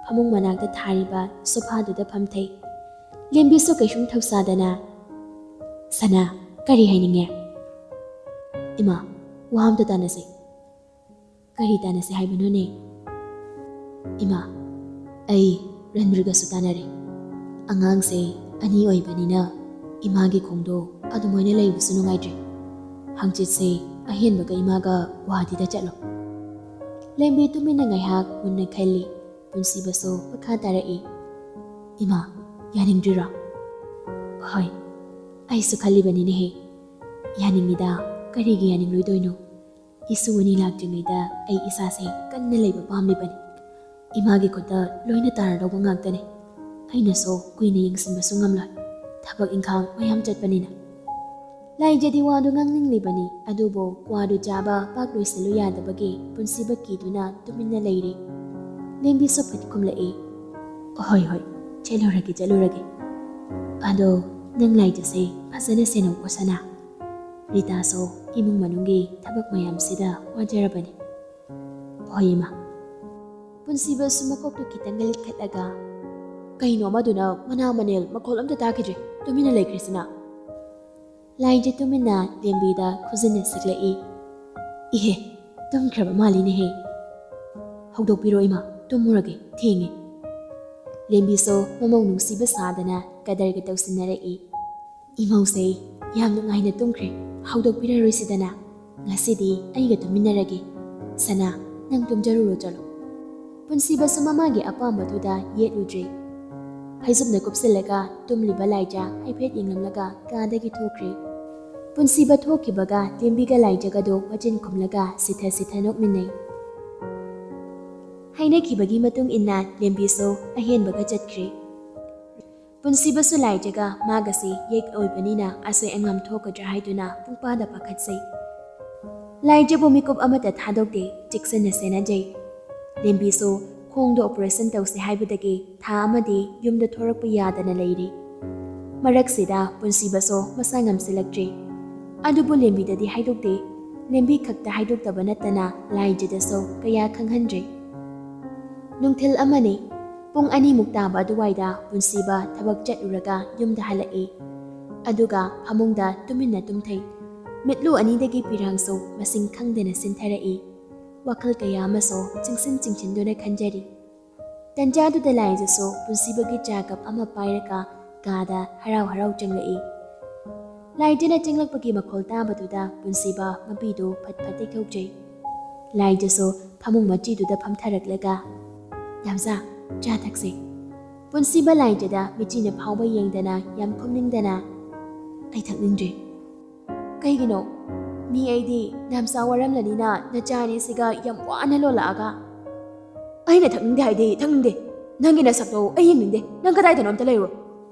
ꯐꯃꯨꯡ ꯃꯅꯥꯛꯇ ꯊꯥꯔꯤꯕ ꯁꯣꯐꯥꯗꯨꯗ ꯐꯝꯊꯩ꯫ ꯂꯦꯝꯕꯤꯁꯨ ꯀꯩꯁꯨꯝ ꯊꯧꯁꯥꯗꯅ, "ꯁꯅꯥ, ꯀꯔꯤ ꯍꯥꯏꯅꯤꯡꯉꯦ?" "ꯏꯃꯥ, ꯋꯥ ꯑꯝꯇ ꯇꯥꯟꯅꯁꯦ"꯫ "ꯀꯔꯤ ꯇꯥꯟꯅꯁꯦ ꯍꯥꯏꯕꯅꯣꯅꯦ?" "ꯏꯃꯥ, ꯑꯩ ꯔꯟꯕꯤꯔꯒꯁꯨ ꯇꯥꯟꯅꯔꯦ꯫ ꯑꯉꯥꯡꯁꯦ ꯑꯅꯤ ꯑꯣꯏꯕꯅꯤꯅ ꯏꯃꯥꯒꯤ ꯈꯣꯡꯗꯣ ꯑꯗꯨꯃꯥꯏꯅ ꯂꯩꯕꯁꯨ ꯅꯨꯡꯉꯥꯏꯇ꯭ꯔꯦ꯫ ꯍꯪꯆꯤꯠꯁꯦ ꯑꯍꯦꯟꯕꯒ ꯏꯃꯥꯒ ꯒꯨꯋꯥꯍꯥꯇꯤꯗ ꯆꯠꯂꯣ"꯫ ꯂꯦꯝꯕꯤ ꯇꯨꯃꯤꯟꯅ ꯉꯥꯏꯍꯥꯛ ꯃꯨꯟꯅ ꯈꯜꯂꯤ꯫ ꯄꯨꯟꯁꯤꯕꯁꯨ ꯃꯈꯥ ꯇꯥꯔꯛꯏ꯫ "ꯏꯃꯥ, ꯌꯥꯅꯤꯡꯗ꯭ꯔꯤꯔꯣ?" "ꯍꯣꯏ, ꯑꯩꯁꯨ ꯈꯜꯂꯤꯕꯅꯤꯅꯦꯍꯦ꯫ ꯌꯥꯅꯤꯡꯉꯤꯗ, ꯀꯔꯤꯒꯤ ꯌꯥꯅꯤꯡꯂꯣꯏꯗꯣꯏꯅꯣ? ꯏꯁꯨ ꯑꯅꯤ ꯂꯥꯛꯇ꯭ꯔꯤꯉꯩꯗ ꯑꯩ ꯏꯁꯥꯁꯦ ꯀꯟꯅ ꯂꯩꯕ ꯄꯥꯝꯂꯤꯕꯅꯤ꯫ ꯏꯃꯥꯒꯤ ꯈꯨꯠꯇ ꯂꯣꯏꯅ ꯇꯥꯔꯗꯧꯕ ꯉꯥꯛꯇꯅꯤ꯫ ꯑꯩꯅꯁꯨ ꯀꯨꯏꯅ ꯌꯦꯡꯁꯤꯟꯕꯁꯨ ꯉꯝꯂꯣꯏ, ꯊꯕꯛ ꯏꯪꯈꯥꯡ ꯃꯌꯥꯝ ꯆꯠꯄꯅꯤꯅ"꯫ ꯂꯥꯏꯖꯗꯤ ꯋꯥꯗꯨ ꯉꯥꯡꯅꯤꯡꯂꯤꯕꯅꯤ, ꯑꯗꯨꯕꯨ ꯀ꯭ꯋꯥꯗꯨ ꯆꯥꯕ ꯄꯥꯛ ꯂꯣꯏꯁꯤꯜꯂꯨ ꯌꯥꯗꯕꯒꯤ ꯄꯨꯟꯁꯤꯕ ꯀꯤꯗꯨꯅ ꯇꯨꯃꯤꯟꯅ ꯂꯩꯔꯤ꯫ ꯂꯦꯝꯕꯤꯁꯨ ꯐꯠ ꯈꯨꯝꯂꯛꯏ꯫ "ꯍꯣꯏ, ꯍꯣꯏ, ꯆꯠꯂꯨꯔꯒꯦ, ꯆꯠꯂꯨꯔꯒꯦ꯫ ꯑꯗꯣ ꯅꯪ ꯂꯥꯏꯖꯁꯦ ꯐꯖꯅ ꯁꯦꯟꯅꯧꯀꯣ ꯁꯅꯥ꯫ ꯔꯤꯇꯥꯁꯨ ꯏꯃꯨꯡ ꯃꯅꯨꯡꯒꯤ ꯊꯕꯛ ꯃꯌꯥꯝꯁꯤꯗ ꯋꯥꯖꯔꯕꯅꯤ"꯫ "ꯍꯣꯏ, ꯏꯃꯥ"꯫ ꯄꯨꯟꯁꯤꯕꯁꯨ ꯃꯀꯣꯛꯇꯨ ꯈꯤꯇꯪꯒ ꯂꯤꯈꯠꯂꯒ, "ꯀꯩꯅꯣ ꯑꯃꯗꯨꯅ ꯃꯅꯥ ꯃꯅꯦꯜ ꯃꯈꯣꯜ ꯑꯝꯇ ꯇꯥꯈꯤꯗ꯭ꯔꯦ, ꯇꯨꯃꯤꯟꯅ ꯂꯩꯈ꯭ꯔꯤꯁꯤꯅ?" ꯂꯥꯏꯖ ꯇꯨꯃꯤꯟꯅ ꯂꯦꯝꯕꯤꯗ ꯈꯨꯖꯤꯟꯅ ꯁꯤꯛꯂꯛꯏ꯫ "ꯏꯍꯦ, "ꯇꯨꯝꯈ꯭ꯔꯕ ꯃꯥꯜꯂꯤꯅꯦꯍꯦ꯫ ꯍꯧꯗꯣꯛꯄꯤꯔꯣ ꯏꯃꯥ, ꯇꯨꯝꯃꯨꯔꯒꯦ, ꯊꯦꯡꯉꯦ꯫" ꯂꯦꯝꯕꯤꯁꯨ ꯃꯃꯧ ꯅꯨꯡꯁꯤꯕ ꯁꯥꯗꯅ ꯀꯗꯔꯒ ꯇꯧꯁꯤꯟꯅꯔꯛꯏ꯫ "ꯏꯃꯧꯁꯦ ꯌꯥꯝ ꯅꯨꯡꯉꯥꯏꯅ ꯇꯨꯝꯈ꯭ꯔꯦ, ꯍꯧꯗꯣꯛꯄꯤꯔꯔꯣꯏꯁꯤꯗꯅ꯫ ꯉꯁꯤꯗꯤ ꯑꯩꯒ ꯇꯨꯝꯃꯤꯟꯅꯔꯒꯦ꯫ ꯁꯅꯥ, ꯅꯪ ꯇꯨꯝꯖꯔꯨꯔꯣ ꯆꯠꯂꯣ꯫" ꯄꯨꯟꯁꯤꯕꯁꯨ ꯃꯃꯥꯒꯤ ꯑꯄꯥꯝꯕꯗꯨꯗ ꯌꯦꯠꯂꯨꯗ꯭ꯔꯦ꯫ ꯐꯩꯖꯨꯞꯅ ꯀꯨꯞꯁꯤꯜꯂꯒ ꯇꯨꯝꯂꯤꯕ ꯂꯥꯏꯖ ꯍꯥꯏꯐꯦꯠ ꯌꯦꯡꯂꯝꯂꯒ ꯀꯥꯗꯒꯤ ꯊꯣꯛꯈ꯭ꯔꯦ꯫ ꯄꯨꯟꯁꯤꯕ ꯊꯣꯛꯈꯤꯕꯒ ꯂꯦꯝꯕꯤꯒ ꯂꯥꯏꯖꯒꯗꯣ ꯃꯆꯤꯟ ꯈꯨꯝꯂꯒ ꯁꯤꯊ ꯁꯤꯊ ꯅꯣꯛꯃꯤꯟꯅꯩ꯫ ꯍꯥꯏꯅꯈꯤꯕꯒꯤ ꯃꯇꯨꯡ ꯏꯟꯅ ꯂꯦꯝꯕꯤꯁꯨ ꯑꯍꯦꯟꯕꯒ ꯆꯠꯈ꯭ꯔꯦ꯫ ꯄꯨꯟꯁꯤꯕꯁꯨ ꯂꯥꯏꯖꯒ ꯃꯥꯒꯁꯤ ꯌꯦꯛ ꯑꯣꯏꯕꯅꯤꯅ ꯑꯁꯣꯏ ꯑꯉꯥꯝ ꯊꯣꯛꯀꯗ꯭ꯔꯥ ꯍꯥꯏꯗꯨꯅ ꯄꯨꯡꯄꯥꯗ ꯄꯥꯈꯠꯆꯩ꯫ ꯂꯥꯏꯖꯕꯨ ꯃꯤꯀꯨꯞ ꯑꯃꯠꯇ ꯊꯥꯗꯣꯛꯇꯦ, ꯆꯦꯛꯁꯤꯟꯅ ꯁꯦꯟꯅꯖꯩ꯫ ꯂꯦꯝꯕꯤꯁꯨ ꯈꯣꯡꯗꯣ operation ꯇꯧꯁꯦ ꯍꯥꯏꯕꯗꯒꯤ ꯊꯥ ꯑꯃꯗꯤ ꯌꯨꯝꯗ ꯊꯣꯔꯛꯄ ꯌꯥꯗꯅ ꯂꯩꯔꯤ꯫ ꯃꯔꯛꯁꯤꯗ ꯄꯨꯟꯁꯤꯕꯁꯨ ꯃꯁꯥ ꯉꯝꯁꯤꯜꯂꯛꯇ꯭ꯔꯦ꯫ ꯑꯗꯨꯕꯨ ꯂꯦꯝꯕꯤꯗꯗꯤ ꯍꯥꯏꯗꯣꯛꯇꯦ꯫ ꯂꯦꯝꯕꯤ ꯈꯛꯇ ꯍꯥꯏꯗꯣꯛꯇꯕ ꯅꯠꯇꯅ ꯂꯥꯏꯖꯗꯁꯨ ꯀꯌꯥ ꯈꯪꯍꯟꯗ꯭ꯔꯦ꯫ ꯅꯨꯡꯊꯤꯜ ꯑꯃꯅꯤ, ꯄꯨꯡ ꯑꯅꯤꯃꯨꯛ ꯇꯥꯕ ꯑꯗꯨꯋꯥꯏꯗ ꯄꯨꯟꯁꯤꯕ ꯊꯕꯛ ꯆꯠꯂꯨꯔꯒ ꯌꯨꯝꯗ ꯍꯜꯂꯛꯏ꯫ ꯑꯗꯨꯒ ꯐꯃꯨꯡꯗ ꯇꯨꯃꯤꯟꯅ ꯇꯨꯝꯊꯩ꯫ ꯃꯤꯠꯂꯨ ꯑꯅꯤꯗꯒꯤ ꯄꯤꯔꯥꯡꯁꯨ ꯃꯁꯤꯡ ꯈꯪꯗꯅ ꯆꯤꯟꯊꯔꯛꯏ꯫ ꯋꯥꯈꯜ ꯀꯌꯥ ꯑꯃꯁꯨ ꯆꯤꯡꯁꯤꯟ ꯆꯤꯡꯁꯤꯟꯗꯨꯅ ꯈꯟꯖꯔꯤ꯫ ꯇꯟꯖꯥꯗꯨꯗ ꯂꯥꯏꯖꯁꯨ ꯄꯨꯟꯁꯤꯕꯒꯤ ꯆꯥ ꯀꯞ ꯑꯃ ꯄꯥꯏꯔꯒ ꯀꯥꯗ ꯍꯔꯥꯎ ꯍꯔꯥꯎ ꯆꯪꯂꯛꯏ꯫ ꯂꯥꯏꯖꯅ ꯆꯪꯂꯛꯄꯒꯤ ꯃꯈꯣꯜ ꯇꯥꯕꯗꯨꯗ ꯄꯨꯟꯁꯤꯕ ꯃꯄꯤꯗꯨ ꯐꯠ ꯐꯠ ꯇꯩꯊꯣꯛꯆꯩ꯫ ꯂꯥꯏꯖꯁꯨ ꯐꯃꯨꯡ ꯃꯆꯤꯗꯨꯗ ꯐꯝꯊꯔꯛꯂꯒ, "ꯗꯥꯝꯆꯥ, ꯆꯥ ꯊꯛꯁꯦ꯫" ꯄꯨꯟꯁꯤꯕ ꯂꯥꯏꯖꯗ ꯃꯤꯆꯤꯅ ꯐꯥꯎꯕ ꯌꯦꯡꯗꯅ, ꯌꯥꯝ ꯈꯨꯝꯅꯤꯡꯗꯅ, "ꯑꯩ ꯊꯛꯅꯤꯡꯗ꯭ꯔꯦ꯫" "ꯀꯩꯒꯤꯅꯣ? ꯃꯤ ꯑꯩꯗꯤ ꯗꯥꯝꯆꯥ ꯋꯥꯔꯝꯂꯅꯤꯅ ꯅꯆꯥ ꯑꯅꯤꯁꯤꯒ ꯌꯥꯝ ꯋꯥꯅ ꯂꯣꯜꯂꯛꯑꯒ꯫" "ꯑꯩꯅ ꯊꯛꯅꯤꯡꯗꯦ ꯍꯥꯏꯗꯤ ꯊꯛꯅꯤꯡꯗꯦ꯫ ꯅꯪꯒꯤ ꯅꯁꯛꯇꯣ ꯑꯩ ꯌꯦꯡꯅꯤꯡꯗꯦ꯫ ꯅꯪ ꯀꯗꯥꯏꯗꯅꯣ ꯑꯝꯇ ꯂꯩꯔꯨꯔꯣ꯫"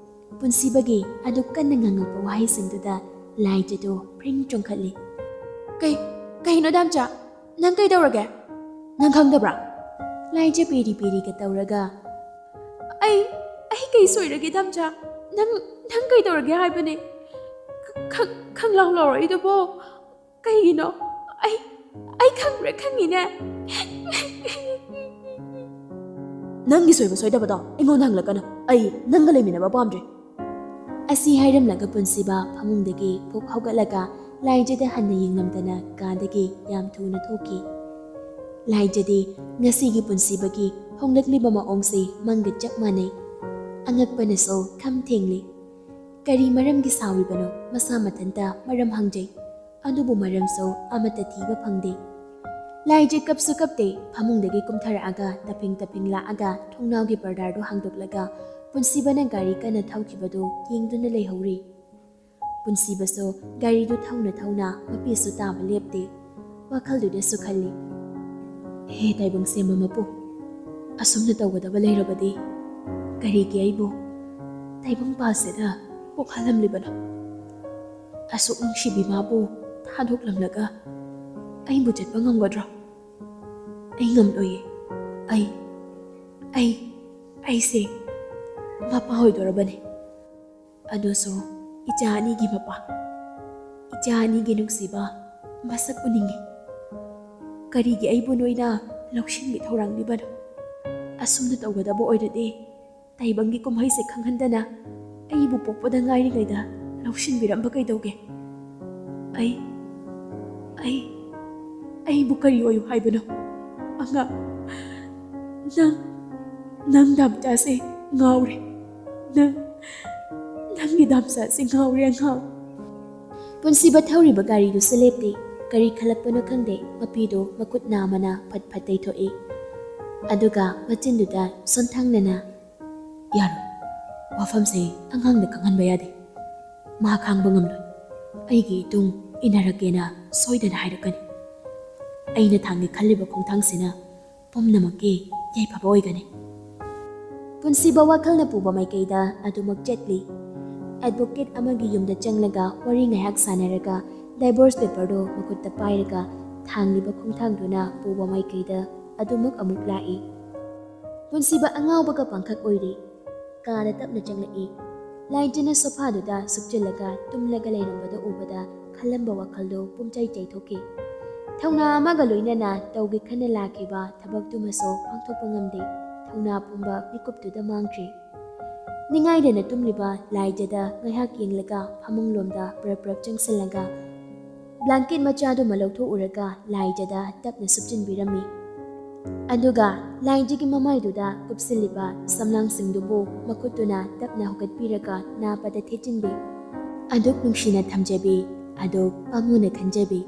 ꯄꯨꯟꯁꯤꯕꯒꯤ ꯑꯗꯨꯛ ꯀꯟꯅ ꯉꯥꯡꯉꯛꯄ ꯋꯥꯍꯩꯁꯤꯡꯗꯨꯗ ꯂꯥꯏꯖꯗꯨ ꯄ꯭ꯔꯤꯡ ꯆꯣꯡꯈꯠꯂꯤ꯫ "ꯀꯩ, ꯀꯩꯅꯣ ꯗꯥꯝꯆꯥ? ꯅꯪ ꯀꯩꯗꯧꯔꯒꯦ? ꯅꯪ ꯈꯪꯗꯕ꯭ꯔꯥ?" ꯂꯥꯏꯖ ꯄꯤꯔꯤ ꯄꯤꯔꯤꯒ ꯇꯧꯔꯒ, "ꯑꯩ, ꯑꯩ ꯀꯩ ꯁꯣꯏꯔꯒꯦ ꯗꯥꯝꯆꯥ? ꯅꯪ, ꯅꯪ ꯀꯩꯗꯧꯔꯒꯦ ꯍꯥꯏꯕꯅꯦ? ꯈ-, ꯈ-, ꯈꯪꯂꯥꯎ ꯂꯥꯎꯔꯛꯏꯗꯨꯕꯣ ꯀꯩꯒꯤꯅꯣ? ꯑꯩ, ꯑꯩ ꯈꯪꯕ꯭ꯔꯥ ꯈꯪꯉꯤꯅꯦ꯫" "ꯅꯪꯒꯤ ꯁꯣꯏꯕ ꯁꯣꯏꯗꯕꯗꯣ ꯑꯩꯉꯣꯟꯗ ꯍꯪꯂꯛꯀꯅꯨ꯫ ꯑꯩ ꯅꯪꯒ ꯂꯩꯃꯤꯟꯅꯕ ꯄꯥꯝꯗ꯭ꯔꯦ꯫" ꯑꯁꯤ ꯍꯥꯏꯔꯝꯂꯒ ꯄꯨꯟꯁꯤꯕ ꯐꯃꯨꯡꯗꯒꯤ ꯐꯨꯛ ꯍꯧꯒꯠꯂꯒ ꯂꯥꯏꯖꯗ ꯍꯟꯅ ꯌꯦꯡꯂꯝꯗꯅ ꯀꯥꯗꯒꯤ ꯌꯥꯝ ꯊꯨꯅ ꯊꯣꯛꯈꯤ꯫ ꯂꯥꯏꯖꯗꯤ ꯉꯁꯤꯒꯤ ꯄꯨꯟꯁꯤꯕꯒꯤ ꯍꯣꯡꯂꯛꯂꯤꯕ ꯃꯑꯣꯡꯁꯤ ꯃꯪꯒ ꯆꯞ ꯃꯥꯟꯅꯩ꯫ ꯑꯉꯛꯄꯅꯁꯨ ꯈꯝ ꯊꯦꯡꯂꯤ꯫ ꯀꯔꯤ ꯃꯔꯝꯒꯤ ꯁꯥꯎꯔꯤꯕꯅꯣ? ꯃꯁꯥ ꯃꯊꯟꯇ ꯃꯔꯝ ꯍꯪꯖꯩ꯫ ꯑꯗꯨꯕꯨ ꯃꯔꯝꯁꯨ ꯑꯃꯠꯇ ꯊꯤꯕ ꯐꯪꯗꯦ꯫ ꯂꯥꯏꯖ ꯀꯞꯁꯨ ꯀꯞꯇꯦ꯫ ꯐꯃꯨꯡꯗꯒꯤ ꯀꯨꯝꯊꯔꯛꯑꯒ ꯇꯞꯐꯤꯡ ꯇꯞꯐꯤꯡ ꯂꯥꯛꯑꯒ ꯊꯣꯡꯅꯥꯎꯒꯤ ꯄꯔꯗꯥꯗꯨ ꯍꯥꯡꯗꯣꯛꯂꯒ ꯄꯨꯟꯁꯤꯕꯅ ꯒꯥꯔꯤ ꯀꯟꯅ ꯊꯧꯈꯤꯕꯗꯨ ꯌꯦꯡꯗꯨꯅ ꯂꯩꯍꯧꯔꯤ꯫ ꯄꯨꯟꯁꯤꯕꯁꯨ ꯒꯥꯔꯤꯗꯨ ꯊꯧꯅ ꯊꯧꯅ ꯃꯄꯤꯁꯨ ꯇꯥꯕ ꯂꯦꯞꯇꯦ꯫ ꯋꯥꯈꯜꯗꯨꯗꯁꯨ ꯈꯜꯂꯤ, "ꯍꯦ ꯇꯥꯏꯕꯪ ꯁꯦꯝꯕ ꯃꯄꯨ, ꯑꯁꯨꯝꯅ ꯇꯧꯒꯗꯕ ꯂꯩꯔꯕꯗꯤ ꯀꯔꯤꯒꯤ ꯑꯩꯕꯨ ꯇꯥꯏꯕꯪ ꯄꯥꯜꯁꯤꯗ ꯄꯣꯛꯍꯜꯂꯝꯂꯤꯕꯅꯣ? ꯑꯁꯨꯛ ꯅꯨꯡꯁꯤꯕꯤ ꯃꯥꯕꯨ ꯊꯥꯗꯣꯛꯂꯝꯂꯒ ꯑꯩꯕꯨ ꯆꯠꯄ ꯉꯝꯒꯗ꯭ꯔꯣ? ꯑꯩ ꯉꯝꯂꯣꯏꯌꯦ꯫ ꯑꯩ, ꯑꯩ, ꯑꯩꯁꯦ ꯃꯄꯥ ꯑꯣꯏꯗꯣꯔꯕꯅꯤ꯫ ꯑꯗꯨꯁꯨ ꯏꯆꯥ ꯑꯅꯤꯒꯤ ꯃꯄꯥ꯫ ꯏꯆꯥ ꯑꯅꯤꯒꯤ ꯅꯨꯡꯁꯤꯕ ꯃꯁꯛ ꯎꯅꯤꯡꯉꯤ꯫ ꯀꯔꯤꯒꯤ ꯑꯩꯕꯨ ꯅꯣꯏꯅ ꯂꯧꯁꯤꯟꯕꯤ ꯊꯧꯔꯥꯡꯂꯤꯕꯅꯣ? ꯑꯁꯨꯝꯅ ꯇꯧꯒꯗꯕ ꯑꯣꯏꯔꯗꯤ ꯇꯥꯏꯕꯪꯒꯤ ꯀꯨꯝꯍꯩꯁꯦ ꯈꯪꯍꯟꯗꯅ ꯑꯩꯕꯨ ꯄꯣꯛꯄꯗ ꯉꯥꯏꯔꯤꯉꯩꯗ ꯂꯧꯁꯤꯟꯕꯤꯔꯝꯕ ꯀꯩꯗꯧꯒꯦ? ꯑꯩ, ꯑꯩ, ꯑꯩꯕꯨ ꯀꯔꯤ ꯑꯣꯏꯌꯨ ꯍꯥꯏꯕꯅꯣ? ꯑꯉꯥꯡ, ꯅꯪ, ꯅꯪ ꯗꯥꯝꯆꯥꯁꯦ ꯉꯥꯎꯔꯦ꯫ ꯅꯪ, ꯅꯪꯒꯤ ꯗꯥꯝꯆꯥꯁꯦ ꯉꯥꯎꯔꯦ ꯑꯉꯥꯡ꯫" ꯄꯨꯟꯁꯤꯕ ꯊꯧꯔꯤꯕ ꯒꯥꯔꯤꯗꯨꯁꯨ ꯂꯦꯞꯇꯦ꯫ ꯀꯔꯤ ꯈꯜꯂꯛꯄꯅꯣ ꯈꯪꯗꯦ, ꯃꯄꯤꯗꯨ ꯃꯈꯨꯠ ꯅꯥꯝꯃꯅ ꯐꯠ ꯐꯠ ꯇꯩꯊꯣꯛꯏ꯫ ꯑꯗꯨꯒ ꯃꯆꯤꯟꯗꯨꯗ ꯁꯣꯟꯊꯪꯅꯅ, "ꯌꯥꯔꯣꯏ, ꯋꯥꯐꯝꯁꯦ ꯑꯉꯥꯡꯗ ꯈꯪꯍꯟꯕ ꯌꯥꯗꯦ꯫ ꯃꯥ ꯈꯥꯡꯕ ꯉꯝꯂꯣꯏ꯫ ꯑꯩꯒꯤ ꯏꯇꯨꯡ ꯏꯟꯅꯔꯛꯀꯦꯅ ꯁꯣꯏꯗꯅ ꯍꯥꯏꯔꯛꯀꯅꯤ꯫ ꯑꯩꯅ ꯊꯥꯡꯒꯦ ꯈꯜꯂꯤꯕ ꯈꯣꯡꯊꯥꯡꯁꯤꯅ ꯄꯨꯝꯅꯃꯛꯀꯤ ꯌꯥꯏꯐꯕ ꯑꯣꯏꯒꯅꯤ꯫" ꯄꯨꯟꯁꯤꯕ ꯋꯥꯈꯜꯅ ꯄꯨꯕ ꯃꯥꯏꯀꯩꯗ ꯑꯗꯨꯃꯛ ꯆꯠꯂꯤ꯫ ꯑꯦꯗꯚꯣꯀꯦꯠ ꯑꯃꯒꯤ ꯌꯨꯝꯗ ꯆꯪꯂꯒ ꯋꯥꯔꯤ ꯉꯥꯏꯍꯥꯛ ꯁꯥꯟꯅꯔꯒ ꯗꯥꯏꯚꯣꯔꯁ ꯄꯦꯄꯔꯗꯨ ꯃꯈꯨꯠꯇ ꯄꯥꯏꯔꯒ ꯊꯥꯡꯂꯤꯕ ꯈꯣꯡꯊꯥꯡꯗꯨꯅ ꯄꯨꯕ ꯃꯥꯏꯀꯩꯗ ꯑꯗꯨꯃꯛ ꯑꯃꯨꯛ ꯂꯥꯛꯏ꯫ ꯄꯨꯟꯁꯤꯕ ꯑꯉꯥꯎꯕꯒ ꯄꯥꯡꯈꯛ ꯑꯣꯏꯔꯤ꯫ ꯀꯥꯗ ꯇꯞꯅ ꯆꯪꯂꯛꯏ꯫ ꯂꯥꯏꯖꯅ ꯁꯣꯐꯥꯗꯨꯗ ꯁꯨꯞꯆꯤꯜꯂꯒ ꯇꯨꯝꯂꯒ ꯂꯩꯔꯝꯕꯗꯨ ꯎꯕꯗ ꯈꯜꯂꯝꯕ ꯋꯥꯈꯜꯗꯣ ꯄꯨꯝꯆꯩ ꯆꯩꯊꯣꯛꯈꯤ꯫ ꯊꯧꯅꯥ ꯑꯃꯒ ꯂꯣꯏꯅꯅ ꯇꯧꯒꯦ ꯈꯟꯅ ꯂꯥꯛꯈꯤꯕ ꯊꯕꯛꯇꯨꯃꯁꯨ ꯄꯥꯡꯊꯣꯛꯄ ꯉꯝꯗꯦ꯫ ꯊꯧꯅꯥ ꯄꯨꯝꯕ ꯃꯤꯀꯨꯞꯇꯨꯗ ꯃꯥꯡꯈ꯭ꯔꯦ꯫ ꯅꯤꯡꯉꯥꯏꯗꯅ ꯇꯨꯝꯂꯤꯕ ꯂꯥꯏꯖꯗ ꯉꯥꯏꯍꯥꯛ ꯌꯦꯡꯂꯒ ꯐꯃꯨꯡꯂꯣꯝꯗ ꯄ꯭ꯔꯞ ꯄ꯭ꯔꯞ ꯆꯪꯁꯤꯜꯂꯒ ꯕ꯭ꯂꯥꯡꯀꯦꯠ ꯃꯆꯥꯗꯨꯃ ꯂꯧꯊꯣꯛꯎꯔꯒ ꯂꯥꯏꯖꯗ ꯇꯞꯅ ꯁꯨꯞꯆꯤꯟꯕꯤꯔꯝꯃꯤ꯫ ꯑꯗꯨꯒ ꯂꯥꯏꯖꯒꯤ ꯃꯃꯥꯏꯗꯨꯗ ꯀꯨꯞꯁꯤꯜꯂꯤꯕ ꯁꯝꯂꯥꯡꯁꯤꯡꯗꯨꯕꯨ ꯃꯈꯨꯠꯇꯨꯅ ꯇꯞꯅ ꯍꯧꯒꯠꯄꯤꯔꯒ ꯅꯥꯄꯗ ꯊꯦꯠꯆꯤꯟꯕꯤ꯫ ꯑꯗꯨꯛ ꯅꯨꯡꯁꯤꯅ ꯊꯝꯖꯕꯤ, ꯑꯗꯨꯛ ꯄꯥꯝꯃꯨꯅ ꯈꯟꯖꯕꯤ꯫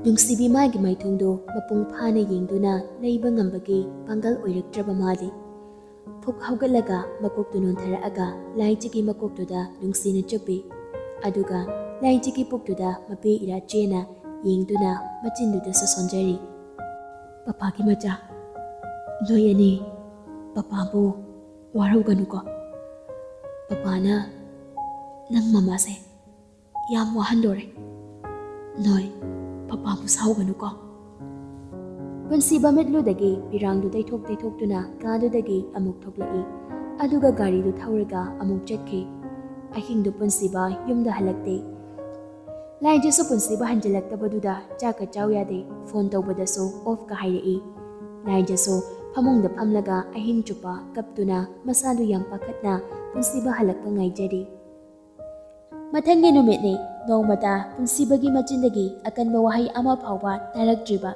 ꯅꯨꯡꯁꯤꯕꯤ ꯃꯥꯒꯤ ꯃꯥꯏꯊꯣꯡꯗꯨ ꯃꯄꯨꯡ ꯐꯥꯅ ꯌꯦꯡꯗꯨꯅ ꯂꯩꯕ ꯉꯝꯕꯒꯤ ꯄꯥꯡꯒꯜ ꯑꯣꯏꯔꯛꯇ꯭ꯔꯕ ꯃꯥꯜꯂꯤ꯫ ꯐꯨꯛ ꯍꯧꯒꯠꯂꯒ ꯃꯀꯣꯛꯇꯨ ꯅꯣꯟꯊꯔꯛꯑꯒ ꯂꯥꯏꯖꯒꯤ ꯃꯀꯣꯛꯇꯨꯗ ꯅꯨꯡꯁꯤꯅ ꯆꯨꯞꯄꯤ꯫ ꯑꯗꯨꯒ ꯂꯥꯏꯖꯒꯤ ꯄꯨꯛꯇꯨꯗ ꯃꯄꯦ ꯏꯔꯥ ꯆꯦꯅ ꯌꯦꯡꯗꯨꯅ ꯃꯆꯤꯟꯗꯨꯗꯁꯨ ꯁꯣꯟꯖꯔꯤ꯫ "ꯄꯄꯥꯒꯤ ꯃꯆꯥ, ꯅꯣꯏ ꯑꯅꯤ ꯄꯄꯥꯕꯨ ꯋꯥꯔꯧꯒꯅꯨꯀꯣ꯫ ꯄꯄꯥꯅ ꯅꯪ ꯃꯃꯥꯁꯦ ꯌꯥꯝ ꯋꯥꯍꯟꯗꯣꯔꯦ꯫ ꯅꯣꯏ ꯄꯄꯥꯕꯨ ꯁꯥꯎꯒꯅꯨꯀꯣ꯫" ꯄꯨꯟꯁꯤꯕ ꯃꯤꯠꯂꯨꯗꯒꯤ ꯐꯤꯔꯥꯡꯗꯨ ꯇꯩꯊꯣꯛ ꯇꯩꯊꯣꯛꯇꯨꯅ ꯀꯥꯗꯨꯗꯒꯤ ꯑꯃꯨꯛ ꯊꯣꯛꯂꯛꯏ꯫ ꯑꯗꯨꯒ ꯒꯥꯔꯤꯗꯨ ꯊꯧꯔꯒ ꯑꯃꯨꯛ ꯆꯠꯈꯤ꯫ ꯑꯍꯤꯡꯗꯨ ꯄꯨꯟꯁꯤꯕ ꯌꯨꯝꯗ ꯍꯜꯂꯛꯇꯦ꯫ ꯂꯥꯏꯖꯁꯨ ꯄꯨꯟꯁꯤꯕ ꯍꯟꯖꯤꯜꯂꯛꯇꯕꯗꯨꯗ ꯆꯥꯛꯀ ꯆꯥꯎ ꯌꯥꯗꯦ꯫ ꯐꯣꯟ ꯇꯧꯕꯗꯁꯨ ꯑꯣꯐꯀ ꯍꯥꯏꯔꯛꯏ꯫ ꯂꯥꯏꯖꯁꯨ ꯐꯃꯨꯡꯗ ꯐꯝꯂꯒ ꯑꯍꯤꯡ ꯆꯨꯞꯄ ꯀꯞꯇꯨꯅ ꯃꯁꯥꯗꯨ ꯌꯥꯝ ꯄꯥꯈꯠꯅ ꯄꯨꯟꯁꯤꯕ ꯍꯜꯂꯛꯄ ꯉꯥꯏꯖꯔꯤ꯫ ꯃꯊꯪꯒꯤ ꯅꯨꯃꯤꯠꯅꯤ꯫ ꯅꯣꯡꯃꯇ ꯄꯨꯟꯁꯤꯕꯒꯤ ꯃꯆꯤꯟꯗꯒꯤ ꯑꯀꯟꯕ ꯋꯥꯍꯩ ꯑꯃ ꯐꯥꯎꯕ ꯇꯥꯔꯛꯇ꯭ꯔꯤꯕ꯫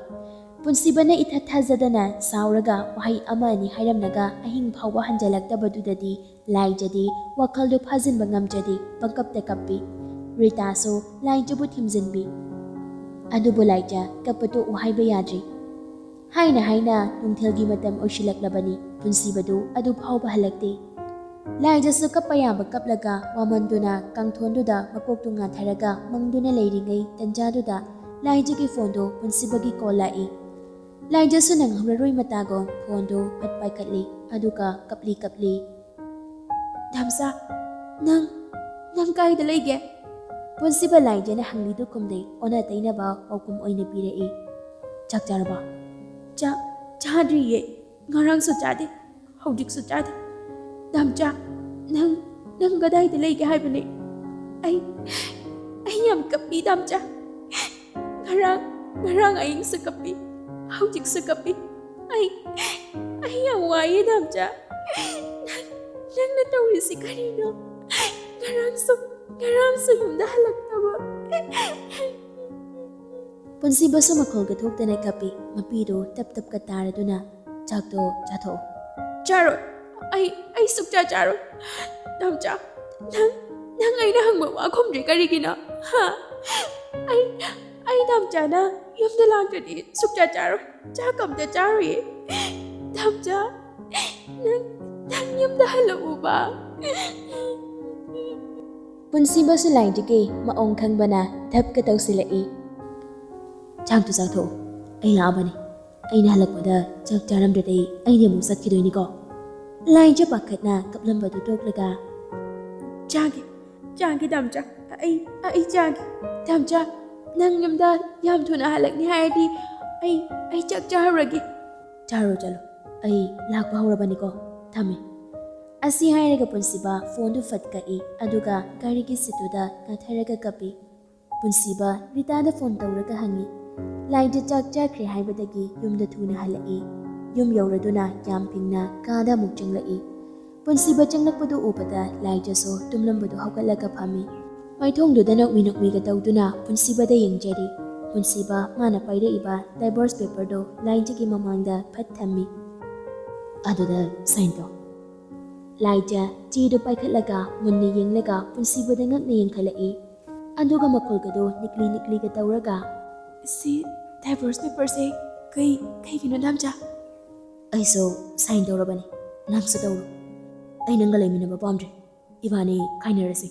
ꯄꯨꯟꯁꯤꯕꯅ ꯏꯊꯥ ꯊꯥꯖꯗꯅ ꯁꯥꯎꯔꯒ ꯋꯥꯍꯩ ꯑꯃ ꯑꯅꯤ ꯍꯥꯏꯔꯝꯂꯒ ꯑꯍꯤꯡ ꯐꯥꯎꯕ ꯍꯟꯖꯤꯜꯂꯛꯇꯕꯗꯨꯗꯗꯤ ꯂꯥꯏꯖꯗꯤ ꯋꯥꯈꯜꯗꯨ ꯐꯥꯖꯤꯟꯕ ꯉꯝꯖꯗꯦ, ꯄꯪꯀꯞꯇ ꯀꯞꯄꯤ꯫ ꯔꯤꯇꯥꯁꯨ ꯂꯥꯏꯖꯕꯨ ꯊꯤꯝꯖꯤꯟꯕꯤ꯫ ꯑꯗꯨꯕꯨ ꯂꯥꯏꯖ ꯀꯞꯄ ꯇꯣꯛꯎ ꯍꯥꯏꯕ ꯌꯥꯗ꯭ꯔꯤ꯫ ꯍꯥꯏꯅ ꯍꯥꯏꯅ ꯅꯨꯡꯊꯤꯜꯒꯤ ꯃꯇꯝ ꯑꯣꯏꯁꯤꯜꯂꯛꯂꯕꯅꯤ꯫ ꯄꯨꯟꯁꯤꯕꯗꯨ ꯑꯗꯨ ꯐꯥꯎꯕ ꯍꯜꯂꯛꯇꯦ꯫ ꯂꯥꯏꯖꯁꯨ ꯀꯞꯄ ꯌꯥꯕ ꯀꯞꯂꯒ ꯋꯥꯃꯟꯗꯨꯅ ꯀꯥꯡꯊꯣꯟꯗꯨꯗ ꯃꯀꯣꯛꯇꯨ ꯉꯥꯊꯔꯒ ꯃꯪꯗꯨꯅ ꯂꯩꯔꯤꯉꯩ ꯇꯟꯖꯥꯗꯨꯗ ꯂꯥꯏꯖꯒꯤ ꯐꯣꯟꯗꯨ ꯄꯨꯟꯁꯤꯕꯒꯤ ꯀꯣꯜ ꯂꯥꯛꯏ꯫ ꯂꯥꯏꯖꯁꯨ ꯅꯪꯍꯧꯔꯔꯣꯏ ꯃꯇꯥꯒꯨꯝ ꯐꯣꯟꯗꯨ ꯐꯠ ꯄꯥꯏꯈꯠꯂꯤ, ꯑꯗꯨꯒ ꯀꯞꯂꯤ ꯀꯞꯂꯤ, "ꯗꯥꯝꯆꯥ, ꯅꯪ, ꯅꯪ ꯀꯥꯏꯗ ꯂꯩꯒꯦ?" ꯄꯨꯟꯁꯤꯕ ꯂꯥꯏꯖꯅ ꯍꯪꯂꯤꯗꯨ ꯈꯨꯝꯗꯦ, ꯑꯣꯟꯅ ꯇꯩꯅꯕ ꯄꯥꯎꯈꯨꯝ ꯑꯣꯏꯅ ꯄꯤꯔꯛꯏ꯫ "ꯆꯥꯛ ꯆꯥꯔꯕ?" "ꯆꯥꯛ ꯆꯥꯗ꯭ꯔꯤꯌꯦ, ꯉꯔꯥꯡꯁꯨ ꯆꯥꯗꯦ, ꯍꯧꯖꯤꯛꯁꯨ ꯆꯥꯗꯦ꯫ ꯗꯥꯝꯆꯥ, ꯅꯪ, ꯅꯪ ꯀꯗꯥꯏꯗ ꯂꯩꯒꯦ ꯍꯥꯏꯕꯅꯦ? ꯑꯩ, ꯑꯩ ꯌꯥꯝ ꯀꯞꯄꯤ, ꯗꯥꯝꯆꯥ꯫ ꯉꯔꯥꯡ, ꯉꯔꯥꯡ ꯑꯍꯤꯡꯁꯨ ꯀꯞꯄꯤ, ꯍꯧꯖꯤꯛꯁꯨ ꯀꯞꯄꯤ꯫ ꯑꯩ, ꯑꯩ ꯌꯥꯝ ꯋꯥꯏꯌꯦ, ꯗꯥꯝꯆꯥ꯫ ꯅꯪ, ꯅꯪꯅ ꯇꯧꯔꯤꯁꯤ ꯀꯔꯤꯅꯣ? ꯉꯔꯥꯡꯁꯨ, ꯉꯔꯥꯡꯁꯨ ꯌꯨꯝꯗ ꯍꯜꯂꯛꯇꯕ꯫ ꯄꯨꯟꯁꯤꯕꯁꯨ ꯃꯈꯣꯜꯒ ꯊꯣꯛꯇꯅ ꯀꯞꯄꯤ꯫ ꯃꯄꯤꯗꯣ ꯇꯞ ꯇꯞꯀ ꯇꯥꯔꯗꯨꯅ, "ꯆꯥꯛꯇꯣ ꯆꯥꯊꯣꯛꯑꯣ"꯫ "ꯆꯥꯔꯣꯏ, ꯑꯩ ꯑꯩ ꯁꯨꯛꯆꯥ ꯆꯥꯔꯣꯏ꯫ ꯅꯥꯝꯆꯥ, ꯅꯪ ꯅꯪ ꯑꯩꯅ ꯍꯪꯕ ꯋꯥ ꯈꯨꯝꯗ꯭ꯔꯤ ꯀꯔꯤꯒꯤꯅꯣ? ꯍꯥ? ꯑꯩ ꯑꯩ ꯅꯥꯝꯆꯥꯅ ꯌꯨꯝꯗ ꯂꯥꯛꯇ꯭ꯔꯗꯤ ꯁꯨꯛꯆꯥ ꯆꯥꯔꯣꯏ꯫ ꯆꯥꯛ ꯑꯝꯇ ꯆꯥꯔꯣꯏꯌꯦ꯫ ꯅꯥꯝꯆꯥ, ꯅꯪ ꯅꯪ ꯌꯨꯝꯗ ꯍꯜꯂꯛꯎꯕ"꯫ ꯄꯨꯟꯁꯤꯕꯁꯨ ꯂꯥꯏꯗꯨꯒꯤ ꯃꯑꯣꯡ ꯈꯪꯕꯅ ꯙꯞꯀ ꯇꯧꯁꯤꯜꯂꯛꯏ꯫ "ꯆꯥꯛꯇꯨ ꯆꯥꯊꯣꯛꯎ, ꯑꯩ ꯂꯥꯛꯑꯕꯅꯤ꯫ ꯑꯩꯅ ꯍꯜꯂꯛꯄꯗ ꯆꯥꯛ ꯆꯥꯔꯝꯗ꯭ꯔꯗꯤ ꯑꯩꯗꯤ ꯑꯃꯨꯛ ꯆꯠꯈꯤꯗꯣꯏꯅꯤꯀꯣ"꯫ ꯂꯥꯏꯖ ꯄꯥꯈꯠꯅ ꯀꯞꯂꯝꯕꯗꯨ ꯇꯣꯛꯂꯒ, "ꯆꯥꯒꯦ, ꯆꯥꯒꯦ ꯗꯥꯝꯆꯥ, ꯑꯩ ꯑꯩ ꯆꯥꯒꯦ꯫ ꯗꯥꯝꯆꯥ, ꯅꯪ ꯌꯨꯝꯗ ꯌꯥꯝ ꯊꯨꯅ ꯍꯜꯂꯛꯅꯤ ꯍꯥꯏꯔꯗꯤ ꯑꯩ ꯑꯩ ꯆꯥꯛ ꯆꯥꯔꯨꯔꯒꯦ"꯫ "ꯆꯥꯔꯣ ꯆꯠꯂꯣ, ꯑꯩ ꯂꯥꯛꯄ ꯍꯧꯔꯕꯅꯤꯀꯣ, ꯊꯝꯃꯦ"꯫ ꯑꯁꯤ ꯍꯥꯏꯔꯒ ꯄꯨꯟꯁꯤꯕ ꯐꯣꯟꯗꯨ ꯐꯠ ꯀꯛꯏ, ꯑꯗꯨꯒ ꯒꯥꯔꯤꯒꯤ ꯁꯤꯠꯇꯨꯗ ꯅꯥꯊꯔꯒ ꯀꯞꯄꯤ꯫ ꯄꯨꯟꯁꯤꯕ ꯔꯤꯇꯥꯗ ꯐꯣꯟ ꯇꯧꯔꯒ ꯍꯪꯉꯤ꯫ ꯂꯥꯏꯖ ꯆꯥꯛ ꯆꯥꯈ꯭ꯔꯦ ꯍꯥꯏꯕꯗꯒꯤ ꯌꯨꯝꯗ ꯊꯨꯅ ꯍꯜꯂꯛꯏ꯫ ꯌꯨꯝ ꯌꯧꯔꯗꯨꯅ ꯌꯥꯝ ꯐꯤꯡꯅ ꯀꯥꯗ ꯑꯃꯨꯛ ꯆꯪꯂꯛꯏ꯫ ꯄꯨꯟꯁꯤꯕ ꯆꯪꯂꯛꯄꯗꯨ ꯎꯕꯗ ꯂꯥꯏꯖꯁꯨ ꯇꯨꯝꯂꯝꯕꯗꯨ ꯍꯧꯒꯠꯂꯒ ꯐꯝꯃꯤ꯫ ꯃꯥꯏꯊꯣꯡꯗꯨꯗ ꯅꯣꯛꯃꯤ ꯅꯣꯛꯃꯤꯒ ꯇꯧꯗꯨꯅ ꯄꯨꯟꯁꯤꯕꯗ ꯌꯦꯡꯖꯔꯤ꯫ ꯄꯨꯟꯁꯤꯕ ꯃꯥꯅ ꯄꯥꯏꯔꯛꯏꯕ divorce paperꯗꯨ ꯂꯥꯏꯖꯒꯤ ꯃꯃꯥꯡꯗ ꯐꯠ ꯊꯝꯃꯤ꯫ "ꯑꯗꯨꯗ sign ꯇꯧ"꯫ ꯂꯥꯏꯖ ꯆꯦꯗꯨ ꯄꯥꯏꯈꯠꯂꯒ ꯃꯨꯟꯅ ꯌꯦꯡꯂꯒ ꯄꯨꯟꯁꯤꯕꯗ ꯉꯛꯅ ꯌꯦꯡꯈꯠꯂꯛꯏ꯫ ꯑꯗꯨꯒ ꯃꯈꯣꯜꯒꯗꯣ ꯅꯤꯛꯂꯤ ꯅꯤꯛꯂꯤꯒ ꯇꯧꯔꯒ, "ꯁꯤ divorce paperꯁꯦ ꯀꯩ ꯀꯩꯒꯤꯅꯣ ꯗꯥꯝꯆꯥ?" "ꯑꯩꯁꯨ sign ꯇꯧꯔꯕꯅꯤ, ꯅꯪꯁꯨ ꯇꯧꯔꯣ꯫ ꯑꯩ ꯅꯪꯒ ꯂꯩꯃꯤꯟꯅꯕ ꯄꯥꯝꯗ꯭ꯔꯦ, ꯏꯕꯥꯅꯤ ꯈꯥꯏꯅꯔꯁꯤ"꯫